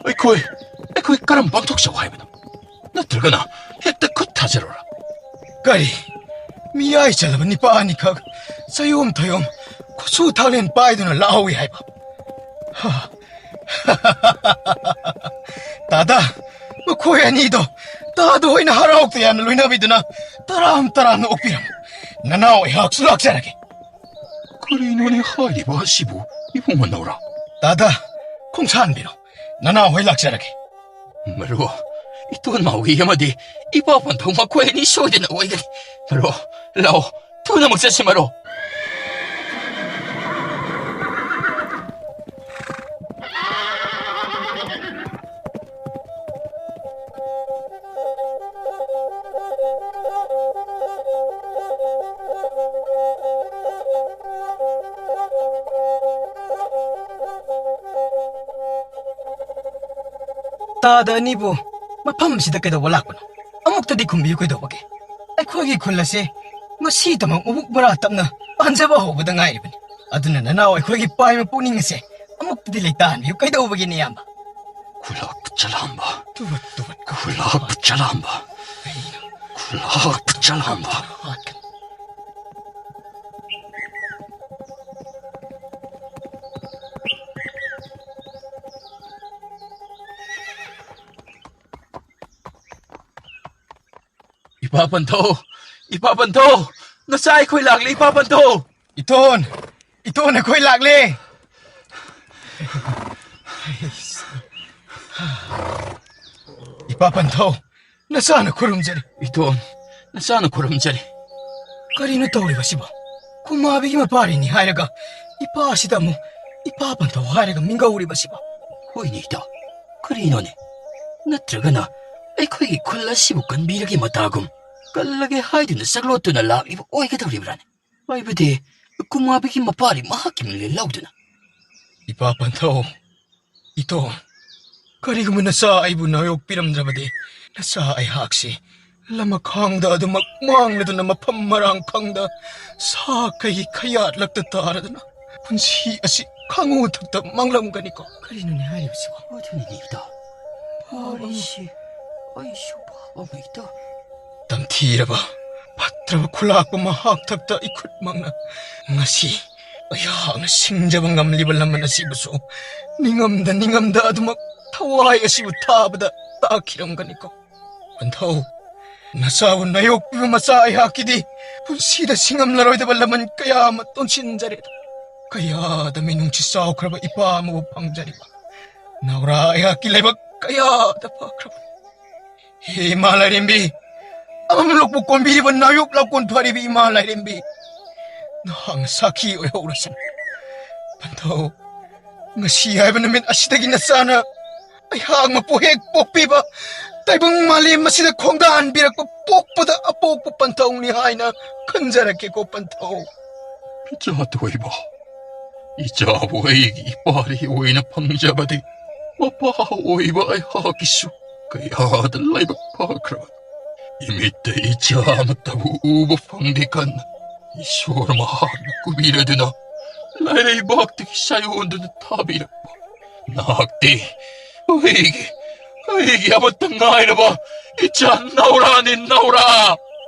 ꯑꯩꯈꯣꯏ, ꯑꯩꯈꯣꯏ ꯀꯔꯝ ꯄꯥꯡꯊꯣꯛꯆꯧ ꯍꯥꯏꯕꯅꯣ? ꯅꯠꯇ꯭ꯔꯒꯅ ꯍꯦꯛꯇ ꯈꯨꯠ ꯊꯥꯖꯔꯨꯔꯥ? ꯀꯔꯤ? ꯃꯤꯌꯥꯏ ꯆꯜꯂꯕ ꯅꯤꯄꯥ ꯑꯅꯤꯈꯛ ꯆꯌꯣꯝ ꯊꯌꯣꯝ ꯈꯨꯠꯁꯨ ꯊꯥꯡꯂꯦꯟ ꯄꯥꯏꯗꯨꯅ ꯂꯥꯛꯍꯧꯏ ꯍꯥꯏꯕ? ꯍꯥ? ꯇꯥꯗ, ꯃꯈꯣꯏ ꯑꯅꯤꯗꯣ ꯇꯥꯗ ꯍꯣꯏꯅ ꯍꯔꯥꯎ ꯇꯌꯥꯝꯅ ꯂꯣꯏꯅꯕꯤꯗꯨꯅ ꯇꯔꯥꯝ ꯇꯔꯥꯝꯅ ꯑꯣꯛꯄꯤꯔꯝꯃꯨ꯫ ꯅꯅꯥꯎ ꯑꯩꯍꯥꯛꯁꯨ ꯂꯥꯛꯆꯔꯒꯦ꯫ ꯀꯔꯤꯅꯣꯅꯦ ꯍꯥꯏꯔꯤꯕ ꯑꯁꯤꯕꯨ, ꯏꯕꯨꯡꯉꯣ ꯅꯧꯔꯥ? ꯇꯥꯗ, ꯈꯣꯡꯁꯥꯟꯕꯤꯔꯣ, ꯅꯅꯥꯎ ꯍꯣꯏ ꯂꯥꯛꯆꯔꯒꯦ꯫ ꯃꯔꯨ, ꯏꯇꯣꯟ ꯃꯥꯎꯒꯤ ꯑꯃꯗꯤ ꯏꯄꯥ ꯄꯟꯊꯧ ꯃꯈꯣꯏ ꯑꯅꯤ ꯁꯣꯏꯗꯅ ꯑꯣꯏꯒꯅꯤ꯫ ꯃꯔꯨ, ꯂꯥꯛꯑꯣ, ꯊꯨꯅꯃꯛ ꯆꯠꯁꯤ ꯃꯔꯨ꯫ ꯇꯥꯗ ꯑꯅꯤꯕꯨ ꯃꯐꯝꯁꯤꯗ ꯀꯩꯗꯧꯕ ꯂꯥꯛꯄꯅꯣ? ꯑꯃꯨꯛꯇꯗꯤ ꯈꯨꯝꯕꯤꯌꯨ, ꯀꯩꯗꯧꯕꯒꯦ? ꯑꯩꯈꯣꯏꯒꯤ ꯈꯨꯜ ꯑꯁꯦ ꯉꯁꯤꯗꯃꯛ ꯃꯕꯨꯛ ꯃꯔꯥ ꯇꯞꯅ ꯄꯥꯟꯖꯕ ꯍꯧꯕꯗ ꯉꯥꯏꯔꯤꯕꯅꯤ꯫ ꯑꯗꯨꯅ ꯅꯅꯥꯎ ꯑꯩꯈꯣꯏꯒꯤ ꯄꯥꯏꯕ ꯄꯨꯛꯅꯤꯡ ꯑꯁꯦ ꯑꯃꯨꯛꯇꯗꯤ ꯂꯩꯇꯥꯍꯟꯕꯤꯌꯨ, ꯀꯩꯗꯧꯕꯒꯤꯅꯦ, ꯏꯌꯥꯝꯕ? ꯈꯨꯂꯥꯛ ꯆꯂꯥꯝꯕ꯫ ꯇꯨꯕꯠ, ꯇꯨꯕꯠ, ꯈꯨꯂꯥꯛ ꯆꯂꯥꯝꯕ꯫ ꯀꯩꯅꯣ? ꯈꯨꯂꯥꯛ ꯆꯂꯥꯝꯕ꯫ ꯍꯥꯠꯀꯅꯤ꯫ ꯏꯄꯥ ꯄꯟꯊꯧ! ꯏꯄꯥ ꯄꯟꯊꯧ! ꯅꯆꯥ ꯑꯩꯈꯣꯏ ꯂꯥꯛꯂꯦ, ꯏꯄꯥ ꯄꯟꯊꯧ! ꯏꯇꯣꯟ! ꯏꯇꯣꯟ, ꯑꯩꯈꯣꯏ ꯂꯥꯛꯂꯦ! ꯏꯄꯥ ꯄꯟꯊꯧ, ꯅꯆꯥꯅ ꯈꯨꯔꯨꯝꯖꯔꯤ꯫ ꯏꯇꯣꯟ, ꯅꯆꯥꯅ ꯈꯨꯔꯨꯝꯖꯔꯤ꯫ ꯀꯔꯤꯅꯣ ꯇꯧꯔꯤꯕꯁꯤꯕꯣ? ꯀꯨꯃꯥꯕꯤꯒꯤ ꯃꯄꯥꯔꯤꯅꯤ ꯍꯥꯏꯔꯒ ꯏꯄꯥꯁꯤꯗ ꯑꯃꯨꯛ ꯏꯄꯥ ꯄꯟꯊꯧ ꯍꯥꯏꯔꯒ ꯃꯤꯡꯒꯧꯔꯤꯕꯁꯤꯕꯣ? ꯍꯣꯏꯅꯦ ꯏꯇꯥꯎ, ꯀꯔꯤꯅꯣꯅꯦ? ꯅꯠꯇ꯭ꯔꯒꯅ ꯑꯩꯈꯣꯏꯒꯤ ꯈꯨꯜ ꯑꯁꯤꯕꯨ ꯀꯟꯕꯤꯔꯒꯦ ꯃꯇꯥꯒꯨꯝ ꯀꯜꯂꯒꯦ ꯍꯥꯏꯗꯨꯅ ꯆꯛꯂꯣꯠꯇꯨꯅ ꯂꯥꯛꯂꯤꯕ ꯑꯣꯏꯒꯗꯧꯔꯤꯕ꯭ꯔꯥꯅꯦ? ꯍꯥꯏꯕꯗꯤ ꯀꯨꯃꯥꯕꯤꯒꯤ ꯃꯄꯥꯔꯤ ꯃꯍꯥꯛꯀꯤ ꯃꯤꯡꯂꯦꯟ ꯂꯧꯗꯨꯅ꯫ ꯏꯄꯥ ꯄꯟꯊꯧ, ꯏꯇꯣꯟ, ꯀꯔꯤꯒꯨꯝꯕ ꯅꯆꯥ ꯑꯩꯕꯨ ꯅꯥꯌꯣꯛꯄꯤꯔꯝꯗ꯭ꯔꯕꯗꯤ ꯅꯆꯥ ꯑꯩꯍꯥꯛꯁꯤ ꯂꯃꯈꯥꯡꯗ ꯑꯗꯨꯃꯛ ꯃꯥꯡꯂꯗꯨꯅ ꯃꯐꯝ ꯃꯔꯥꯡ ꯈꯪꯗ ꯁꯥ ꯀꯩ ꯈꯌꯥꯠꯂꯛꯇ ꯇꯥꯔꯗꯨꯅ ꯄꯨꯟꯁꯤ ꯑꯁꯤ ꯈꯥꯉꯨ ꯊꯛꯇ ꯃꯥꯡꯂꯝꯒꯅꯤꯀꯣ꯫ ꯀꯔꯤꯅꯣꯅꯦ ꯍꯥꯏꯔꯤꯕꯁꯤꯕꯣ? ꯑꯗꯨꯅꯤꯅꯦ ꯏꯇꯥꯎ꯫ ꯑꯩꯁꯦ, ꯑꯩꯁꯨ ꯚꯥꯕ ꯑꯃ ꯏꯇꯥꯎ꯫ ꯇꯝꯊꯤꯔꯕ, ꯐꯠꯇ꯭ꯔꯕ ꯈꯨꯂꯥꯛꯄ ꯃꯍꯥꯛ ꯊꯛꯇ ꯏꯈꯨꯠꯃꯛꯅ ꯉꯁꯤ ꯑꯩꯍꯥꯛꯅ ꯁꯤꯡꯖꯕ ꯉꯝꯂꯤꯕ ꯂꯃꯟ ꯑꯁꯤꯕꯨꯁꯨ ꯅꯤꯡꯉꯝꯗ ꯅꯤꯡꯉꯝꯗ ꯑꯗꯨꯃꯛ ꯊꯋꯥꯏ ꯑꯁꯤꯕꯨ ꯊꯥꯕꯗ ꯇꯥꯈꯤꯔꯝꯒꯅꯤꯀꯣ꯫ ꯄꯟꯊꯧ, ꯅꯆꯥꯕꯨ ꯅꯥꯌꯣꯛꯄꯤꯕ ꯃꯆꯥ ꯑꯩꯍꯥꯛꯀꯤꯗꯤ ꯄꯨꯟꯁꯤꯗ ꯁꯤꯡꯉꯝꯂꯔꯣꯏꯗꯕ ꯂꯃꯟ ꯀꯌꯥ ꯑꯃ ꯇꯣꯟꯁꯤꯟꯖꯔꯦ꯫ ꯀꯌꯥꯗ ꯃꯤꯅꯨꯡꯁꯤ ꯆꯥꯎꯈ꯭ꯔꯕ ꯏꯄꯥ ꯑꯃꯕꯨ ꯐꯪꯖꯔꯤꯕ ꯅꯥꯎꯔꯥ ꯑꯩꯍꯥꯛꯀꯤ ꯂꯥꯏꯕꯛ ꯀꯌꯥꯗ ꯐꯈ꯭ꯔꯕ꯫ ꯍꯦ ꯏꯃꯥ ꯂꯥꯏꯔꯦꯝꯕꯤ, ꯑꯃꯝꯂꯣꯛꯄꯨ ꯀꯣꯟꯕꯤꯔꯤꯕ ꯅꯥꯌꯣꯛ ꯂꯥꯎꯀꯣꯟ ꯐꯥꯔꯤꯕ ꯏꯃꯥ ꯂꯥꯏꯔꯦꯝꯕꯤ, ꯅꯍꯥꯛꯅ ꯁꯥꯈꯤ ꯑꯣꯏꯍꯧꯔꯁꯅꯨ꯫ ꯄꯟꯊꯧ, ꯉꯁꯤ ꯍꯥꯏꯕ ꯅꯨꯃꯤꯠ ꯑꯁꯤꯗꯒꯤ ꯅꯆꯥꯅ ꯑꯩꯍꯥꯛ ꯃꯄꯨ ꯍꯦꯛ ꯄꯣꯛꯄꯤꯕ ꯇꯥꯏꯕꯪ ꯃꯥꯂꯦꯝ ꯑꯁꯤꯗ ꯈꯣꯡꯗꯥꯍꯟꯕꯤꯔꯛꯄ ꯄꯣꯛꯄꯗ ꯑꯄꯣꯛꯄ ꯄꯟꯊꯧꯅꯤ ꯍꯥꯏꯅ ꯈꯟꯖꯔꯛꯀꯦꯀꯣ ꯄꯟꯊꯧ꯫ ꯏꯆꯥ ꯊꯣꯏꯕ, ꯏꯆꯥꯕꯨ ꯑꯩꯒꯤ ꯏꯄꯥꯔꯤ ꯑꯣꯏꯅ ꯐꯪꯖꯕꯗꯤ ꯃꯄꯥ ꯑꯣꯏꯕ ꯑꯩꯍꯥꯛꯀꯤꯁꯨ ꯀꯌꯥꯗ ꯂꯥꯏꯕꯛ ꯐꯈ꯭ꯔꯕ꯫ ꯏꯃꯤꯠꯇ ꯏꯆꯥ ꯑꯃꯠꯇꯕꯨ ꯎꯕ ꯐꯪꯗꯦ ꯀꯟꯅ ꯏꯁꯣꯔ ꯃꯍꯥꯛꯅ ꯀꯨꯕꯤꯔꯗꯨꯅ ꯂꯥꯏꯔꯩꯕꯥꯛꯇꯒꯤ ꯁꯥꯏꯑꯣꯟꯗꯨꯅ ꯊꯥꯕꯤꯔꯛꯄ꯫ ꯅꯍꯥꯛꯇꯤ ꯑꯩꯒꯤ, ꯑꯩꯒꯤ ꯑꯃꯠꯇ ꯉꯥꯏꯔꯕ ꯏꯆꯥ ꯅꯥꯎꯔꯥꯅꯤ, ꯅꯥꯎꯔꯥ!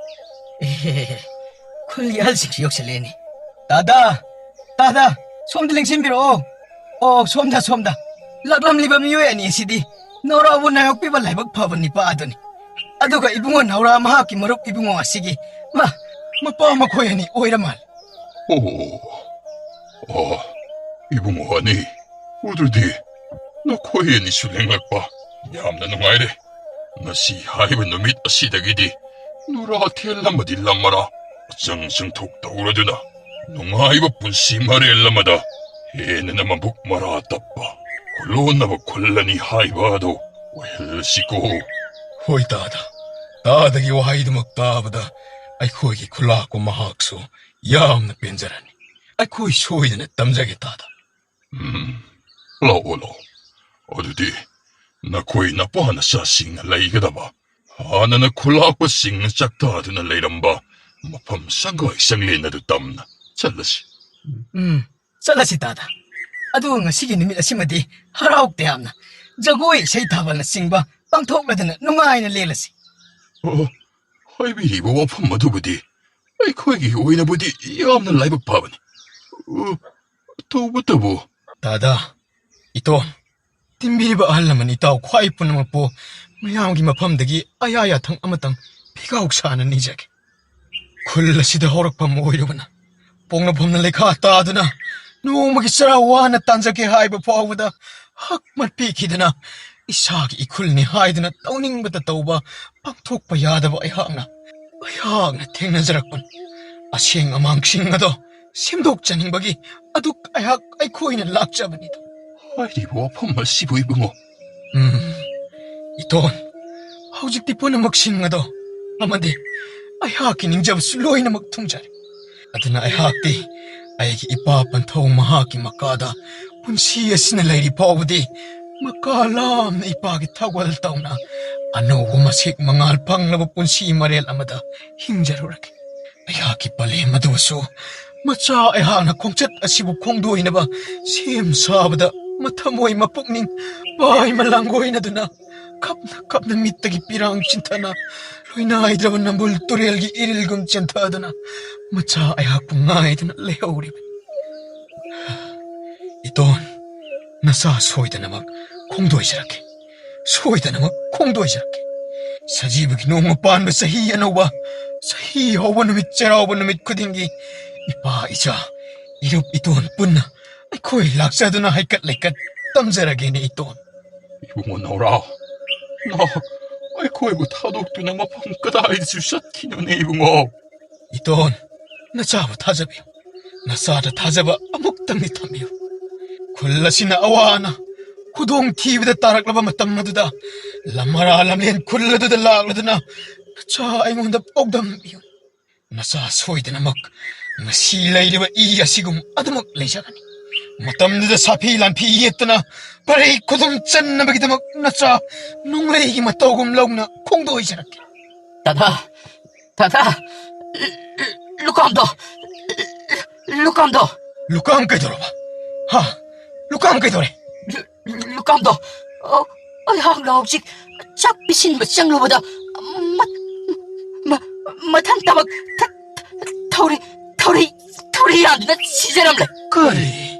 ꯑꯦ, ꯈꯨꯜꯒꯤ ꯑꯍꯜꯁꯤꯡꯁꯨ ꯌꯧꯁꯜꯂꯛꯑꯦꯅꯦ꯫ ꯇꯥꯗꯥ! ꯇꯥꯗꯥ! ꯁꯣꯝꯗ ꯂꯦꯡꯁꯤꯟꯕꯤꯔꯛꯑꯣ꯫ ꯑꯣ, ꯁꯣꯝꯗ, ꯁꯣꯝꯗ꯫ ꯂꯥꯛꯂꯝꯂꯤꯕ ꯃꯤꯑꯣꯏ ꯑꯅꯤ ꯑꯁꯤꯗꯤ ꯅꯥꯎꯔꯥꯕꯨ ꯅꯥꯌꯣꯛꯄꯤꯕ ꯂꯥꯏꯕꯛ ꯐꯕ ꯅꯤꯄꯥ ꯑꯗꯨꯅꯤ꯫ ꯑꯗꯨꯒ ꯏꯕꯨꯡꯉꯣ ꯅꯥꯎꯔꯥ ꯃꯍꯥꯛꯀꯤ ꯃꯔꯨꯞ ꯏꯕꯨꯡꯉꯣ ꯑꯁꯤꯒꯤ, ꯃꯥ, ꯃꯄꯥ ꯃꯈꯣꯏ ꯑꯅꯤ ꯑꯣꯏꯔ ꯃꯥꯜꯂꯦ꯫ ꯑꯣ, ꯑꯣ, ꯏꯕꯨꯡꯉꯣ ꯑꯅꯤ, ꯑꯗꯨꯗꯤ ꯅꯈꯣꯏ ꯑꯅꯤꯁꯨ ꯂꯦꯡꯂꯛꯄ ꯌꯥꯝꯅ ꯅꯨꯡꯉꯥꯏꯔꯦ꯫ ꯉꯁꯤ ꯍꯥꯏꯕ ꯅꯨꯃꯤꯠ ꯑꯁꯤꯗꯒꯤꯗꯤ ꯅꯨꯔꯥꯊꯦꯜ ꯑꯃꯗꯤ ꯂꯝꯃꯔꯥ ꯑꯆꯪ ꯆꯪꯊꯣꯛ ꯇꯧꯔꯗꯨꯅ ꯅꯨꯡꯉꯥꯏꯕ ꯄꯨꯟꯁꯤ ꯃꯔꯦꯜ ꯑꯃꯗ ꯍꯦꯟꯅ ꯃꯕꯨꯛ ꯃꯔꯥ ꯇꯞꯄ ꯈꯨꯂꯣꯟꯅꯕ ꯈꯨꯜ ꯑꯅꯤ ꯍꯥꯏꯕ ꯑꯗꯨ ꯑꯣꯏꯍꯜꯂꯁꯤꯀꯣ꯫ ꯍꯣꯏ ꯇꯥꯗ, ꯇꯥꯗꯒꯤ ꯋꯥꯍꯩꯗꯨꯃꯛ ꯇꯥꯕꯗ ꯑꯩꯈꯣꯏꯒꯤ ꯈꯨꯂꯥꯛꯄ ꯃꯍꯥꯛꯁꯨ ꯌꯥꯝꯅ ꯄꯦꯟꯖꯔꯅꯤ꯫ ꯑꯩꯈꯣꯏ ꯁꯣꯏꯗꯅ ꯇꯝꯖꯒꯦ ꯇꯥꯗ꯫ ꯎꯝ, ꯂꯥꯛꯑꯣ, ꯂꯥꯛꯑꯣ꯫ ꯑꯗꯨꯗꯤ ꯅꯈꯣꯏ ꯅꯄꯥ ꯅꯆꯥꯁꯤꯡꯅ ꯂꯩꯒꯗꯕ ꯍꯥꯟꯅꯅ ꯈꯨꯂꯥꯛꯄꯁꯤꯡꯅ ꯆꯥꯛꯇꯥꯗꯨꯅ ꯂꯩꯔꯝꯕ ꯃꯐꯝ ꯁꯪꯒꯥꯏ ꯁꯪꯂꯦꯟ ꯑꯗꯨ ꯇꯝꯅ ꯆꯠꯂꯁꯤ꯫ ꯎꯝ, ꯆꯠꯂꯁꯤ ꯇꯥꯗ꯫ ꯑꯗꯨ ꯉꯁꯤꯒꯤ ꯅꯨꯃꯤꯠ ꯑꯁꯤꯃꯗꯤ ꯍꯔꯥꯎ ꯇꯌꯥꯝꯅ ꯖꯒꯣꯏ, ꯏꯁꯩ, ꯊꯥꯕꯜꯅꯆꯤꯡꯕ ꯄꯥꯡꯊꯣꯛꯂꯗꯅ ꯅꯨꯡꯉꯥꯏꯅ ꯂꯦꯜꯂꯁꯤ꯫ ꯑꯣ, ꯍꯥꯏꯕꯤꯔꯤꯕ ꯋꯥꯐꯝ ꯑꯗꯨꯕꯨꯗꯤ ꯑꯩꯈꯣꯏꯒꯤ ꯑꯣꯏꯅꯕꯨꯗꯤ ꯌꯥꯝꯅ ꯂꯥꯏꯕꯛ ꯐꯕꯅꯤ꯫ ꯑꯣ, ꯇꯧꯕꯇꯕꯨ꯫ ꯇꯥꯗ, ꯏꯇꯣꯟ, ꯇꯤꯟꯕꯤꯔꯤꯕ ꯑꯍꯜ ꯂꯃꯟ ꯏꯇꯥꯎ ꯈ꯭ꯋꯥꯏ ꯄꯨꯝꯅꯃꯛꯄꯨ ꯃꯌꯥꯝꯒꯤ ꯃꯐꯝꯗꯒꯤ ꯑꯌꯥ ꯌꯥꯊꯪ ꯑꯃꯇꯪ ꯐꯤꯒꯥꯎ ꯁꯥꯅ ꯅꯤꯖꯒꯦ꯫ ꯈꯨꯜ ꯑꯁꯤꯗ ꯍꯧꯔꯛꯐꯝ ꯑꯣꯏꯔꯨꯕꯅ, ꯄꯣꯛꯅꯐꯝꯅ ꯂꯩꯈꯥ ꯇꯥꯗꯨꯅ, ꯅꯣꯡꯃꯒꯤ ꯆꯔꯥ ꯋꯥꯅ ꯇꯥꯟꯖꯒꯦ ꯍꯥꯏꯕ ꯐꯥꯎꯕꯗ ꯍꯛ ꯃꯠꯄꯤꯈꯤꯗꯅ, ꯏꯁꯥꯒꯤ ꯏꯈꯨꯜꯅꯤ ꯍꯥꯏꯗꯨꯅ ꯇꯧꯅꯤꯡꯕꯇ ꯇꯧꯕ, ꯄꯥꯡꯊꯣꯛꯄ ꯌꯥꯗꯕ ꯑꯩꯍꯥꯛꯅ, ꯑꯩꯍꯥꯛꯅ ꯊꯦꯡꯅꯖꯔꯛꯄꯅꯤ꯫ ꯑꯁꯦꯡ ꯑꯃꯥꯡꯁꯤꯡ ꯑꯗꯣ ꯁꯦꯝꯗꯣꯛꯆꯅꯤꯡꯕꯒꯤ ꯑꯗꯨꯛ ꯑꯩꯍꯥꯛ ꯑꯩꯈꯣꯏꯅ ꯂꯥꯛꯆꯕꯅꯤꯗ꯫ ꯍꯥꯏꯔꯤꯕ ꯋꯥꯐꯝ ꯑꯁꯤꯕꯨ ꯏꯕꯨꯡꯉꯣ꯫ ꯎꯝ, ꯏꯇꯣꯟ, ꯍꯧꯖꯤꯛꯇꯤ ꯄꯨꯝꯅꯃꯛꯁꯤꯡ ꯑꯗꯣ ꯑꯃꯗꯤ ꯑꯩꯍꯥꯛꯀꯤ ꯅꯤꯡꯖꯕꯁꯨ ꯂꯣꯏꯅꯃꯛ ꯊꯨꯡꯖꯔꯦ꯫ ꯑꯗꯨꯅ ꯑꯩꯍꯥꯛꯇꯤ ꯑꯩꯒꯤ ꯏꯄꯥ ꯄꯟꯊꯧ ꯃꯍꯥꯛꯀꯤ ꯃꯀꯥꯗ ꯄꯨꯟꯁꯤ ꯑꯁꯤꯅ ꯂꯩꯔꯤ ꯐꯥꯎꯕꯗꯤ ꯃꯀꯥ ꯂꯥꯝꯅ ꯏꯄꯥꯒꯤ ꯊꯧꯒꯜ ꯇꯧꯅ ꯑꯅꯧꯕ ꯃꯁꯦꯛ ꯃꯉꯥꯜ ꯐꯪꯂꯕ ꯄꯨꯟꯁꯤ ꯃꯔꯦꯜ ꯑꯃꯗ ꯍꯤꯡꯖꯔꯨꯔꯒꯦ꯫ ꯑꯩꯍꯥꯛꯀꯤ ꯄꯂꯦꯝ ꯑꯗꯨꯕꯨꯁꯨ ꯃꯆꯥ ꯑꯩꯍꯥꯛꯅ ꯈꯣꯡꯆꯠ ꯑꯁꯤꯕꯨ ꯈꯣꯡꯗꯣꯏꯅꯕ ꯁꯦꯝ ꯁꯥꯕꯗ ꯃꯊꯃꯣꯏ ꯃꯄꯨꯛꯅꯤꯡ ꯄꯥꯏꯃ ꯂꯥꯡꯒꯣꯏꯅꯗꯨꯅ ꯀꯞꯅ ꯀꯞꯅ ꯃꯤꯠꯇꯒꯤ ꯄꯤꯔꯥꯡ ꯆꯤꯟꯊꯅ ꯂꯣꯏꯅꯥꯏꯗ꯭ꯔꯕ ꯅꯝꯕꯨꯜ ꯇꯨꯔꯦꯜꯒꯤ ꯏꯔꯤꯜꯒꯨꯝ ꯆꯦꯟꯊꯗꯨꯅ ꯃꯆꯥ ꯑꯩꯍꯥꯛꯄꯨ ꯉꯥꯏꯗꯨꯅ ꯂꯩꯍꯧꯔꯤꯕꯅꯤ꯫ ꯏꯇꯣꯟ, ꯅꯆꯥ ꯁꯣꯏꯗꯅꯃꯛ ꯈꯣꯡꯗꯣꯏꯖꯔꯛꯀꯦ, ꯁꯣꯏꯗꯅꯃꯛ ꯈꯣꯡꯗꯣꯏꯖꯔꯛꯀꯦ꯫ ꯁꯖꯤꯕꯒꯤ ꯅꯣꯡꯃ ꯄꯥꯟꯕ ꯆꯍꯤ ꯑꯅꯧꯕ, ꯆꯍꯤ ꯍꯧꯕ ꯅꯨꯃꯤꯠ, ꯆꯩꯔꯥꯎꯕ ꯅꯨꯃꯤꯠ ꯈꯨꯗꯤꯡꯒꯤ ꯏꯄꯥ, ꯏꯆꯥ, ꯏꯔꯨꯞ ꯏꯇꯣꯟ ꯄꯨꯟꯅ ꯑꯩꯈꯣꯏ ꯂꯥꯛꯆꯗꯨꯅ ꯍꯩꯀꯠ ꯂꯩꯀꯠ ꯇꯝꯖꯔꯒꯦꯅꯦ ꯏꯇꯣꯟ꯫ ꯏꯕꯨꯡꯉꯣ ꯅꯥꯎꯔꯥꯎ, ꯅꯍꯥꯛ ꯑꯩꯈꯣꯏꯕꯨ ꯊꯥꯗꯣꯛꯇꯨꯅ ꯃꯐꯝ ꯀꯗꯥꯏꯗꯁꯨ ꯆꯠꯈꯤꯅꯨꯅꯦ ꯏꯕꯨꯡꯉꯣ꯫ ꯏꯇꯣꯟ, ꯅꯆꯥꯕꯨ ꯊꯥꯖꯕꯤꯌꯨ꯫ ꯅꯆꯥꯗ ꯊꯥꯖꯕ ꯑꯃꯨꯛꯇꯪꯗꯤ ꯊꯝꯕꯤꯌꯨ꯫ ꯈꯨꯜ ꯑꯁꯤꯅ ꯑꯋꯥ ꯑꯅꯥ, ꯈꯨꯗꯣꯡ ꯊꯤꯕꯗ ꯇꯥꯔꯛꯂꯕ ꯃꯇꯝ ꯑꯗꯨꯗ ꯂꯝꯃꯔꯥ ꯂꯝꯂꯦꯟ ꯈꯨꯜ ꯑꯗꯨꯗ ꯂꯥꯛꯂꯗꯨꯅ ꯅꯆꯥ ꯑꯩꯉꯣꯟꯗ ꯄꯥꯎꯗꯝꯕꯤꯌꯨ꯫ ꯅꯆꯥ ꯁꯣꯏꯗꯅꯃꯛ ꯉꯁꯤ ꯂꯩꯔꯤꯕ ꯏ ꯑꯁꯤꯒꯨꯝ ꯑꯗꯨꯃꯛ ꯂꯩꯖꯒꯅꯤ꯫ ꯃꯇꯝꯗꯨꯗ ꯁꯥꯐꯤ ꯂꯥꯟꯐꯤ ꯌꯦꯠꯇꯅ ꯄꯔꯩ ꯈꯨꯗꯨꯝ ꯆꯟꯅꯕꯒꯤꯗꯃꯛ ꯅꯆꯥ ꯅꯣꯡꯂꯩꯒꯤ ꯃꯇꯧꯒꯨꯝ ꯂꯧꯅ ꯈꯣꯡꯗꯣꯏꯖꯔꯛꯀꯦ꯫ ꯗꯥꯗꯥ, ꯗꯥꯗꯥ, ꯂꯨꯀꯥꯝꯗꯣ, ꯂꯨꯀꯥꯝꯗꯣ꯫ ꯂꯨꯀꯥꯝ ꯀꯩꯗꯧꯔꯕ? ꯍꯥ? ꯂꯨꯀꯥꯝ ꯀꯩꯗꯧꯔꯦ? ꯂꯨꯀꯥꯝꯗꯣ, ꯑ, ꯑꯩꯍꯥꯛꯅ ꯍꯧꯖꯤꯛ ꯆꯥꯛ ꯄꯤꯁꯤꯟꯕ ꯆꯪꯂꯨꯕꯗ ꯃ-, ꯃ-, ꯃꯊꯟꯇꯃꯛ ꯊ-, ꯊ-, ꯊꯧꯔꯤ, ꯊꯧꯔꯤ, ꯊꯧꯔꯤ ꯌꯥꯟꯗꯨꯅ ꯁꯤꯖꯔꯝꯂꯦ꯫ ꯀꯔꯤ?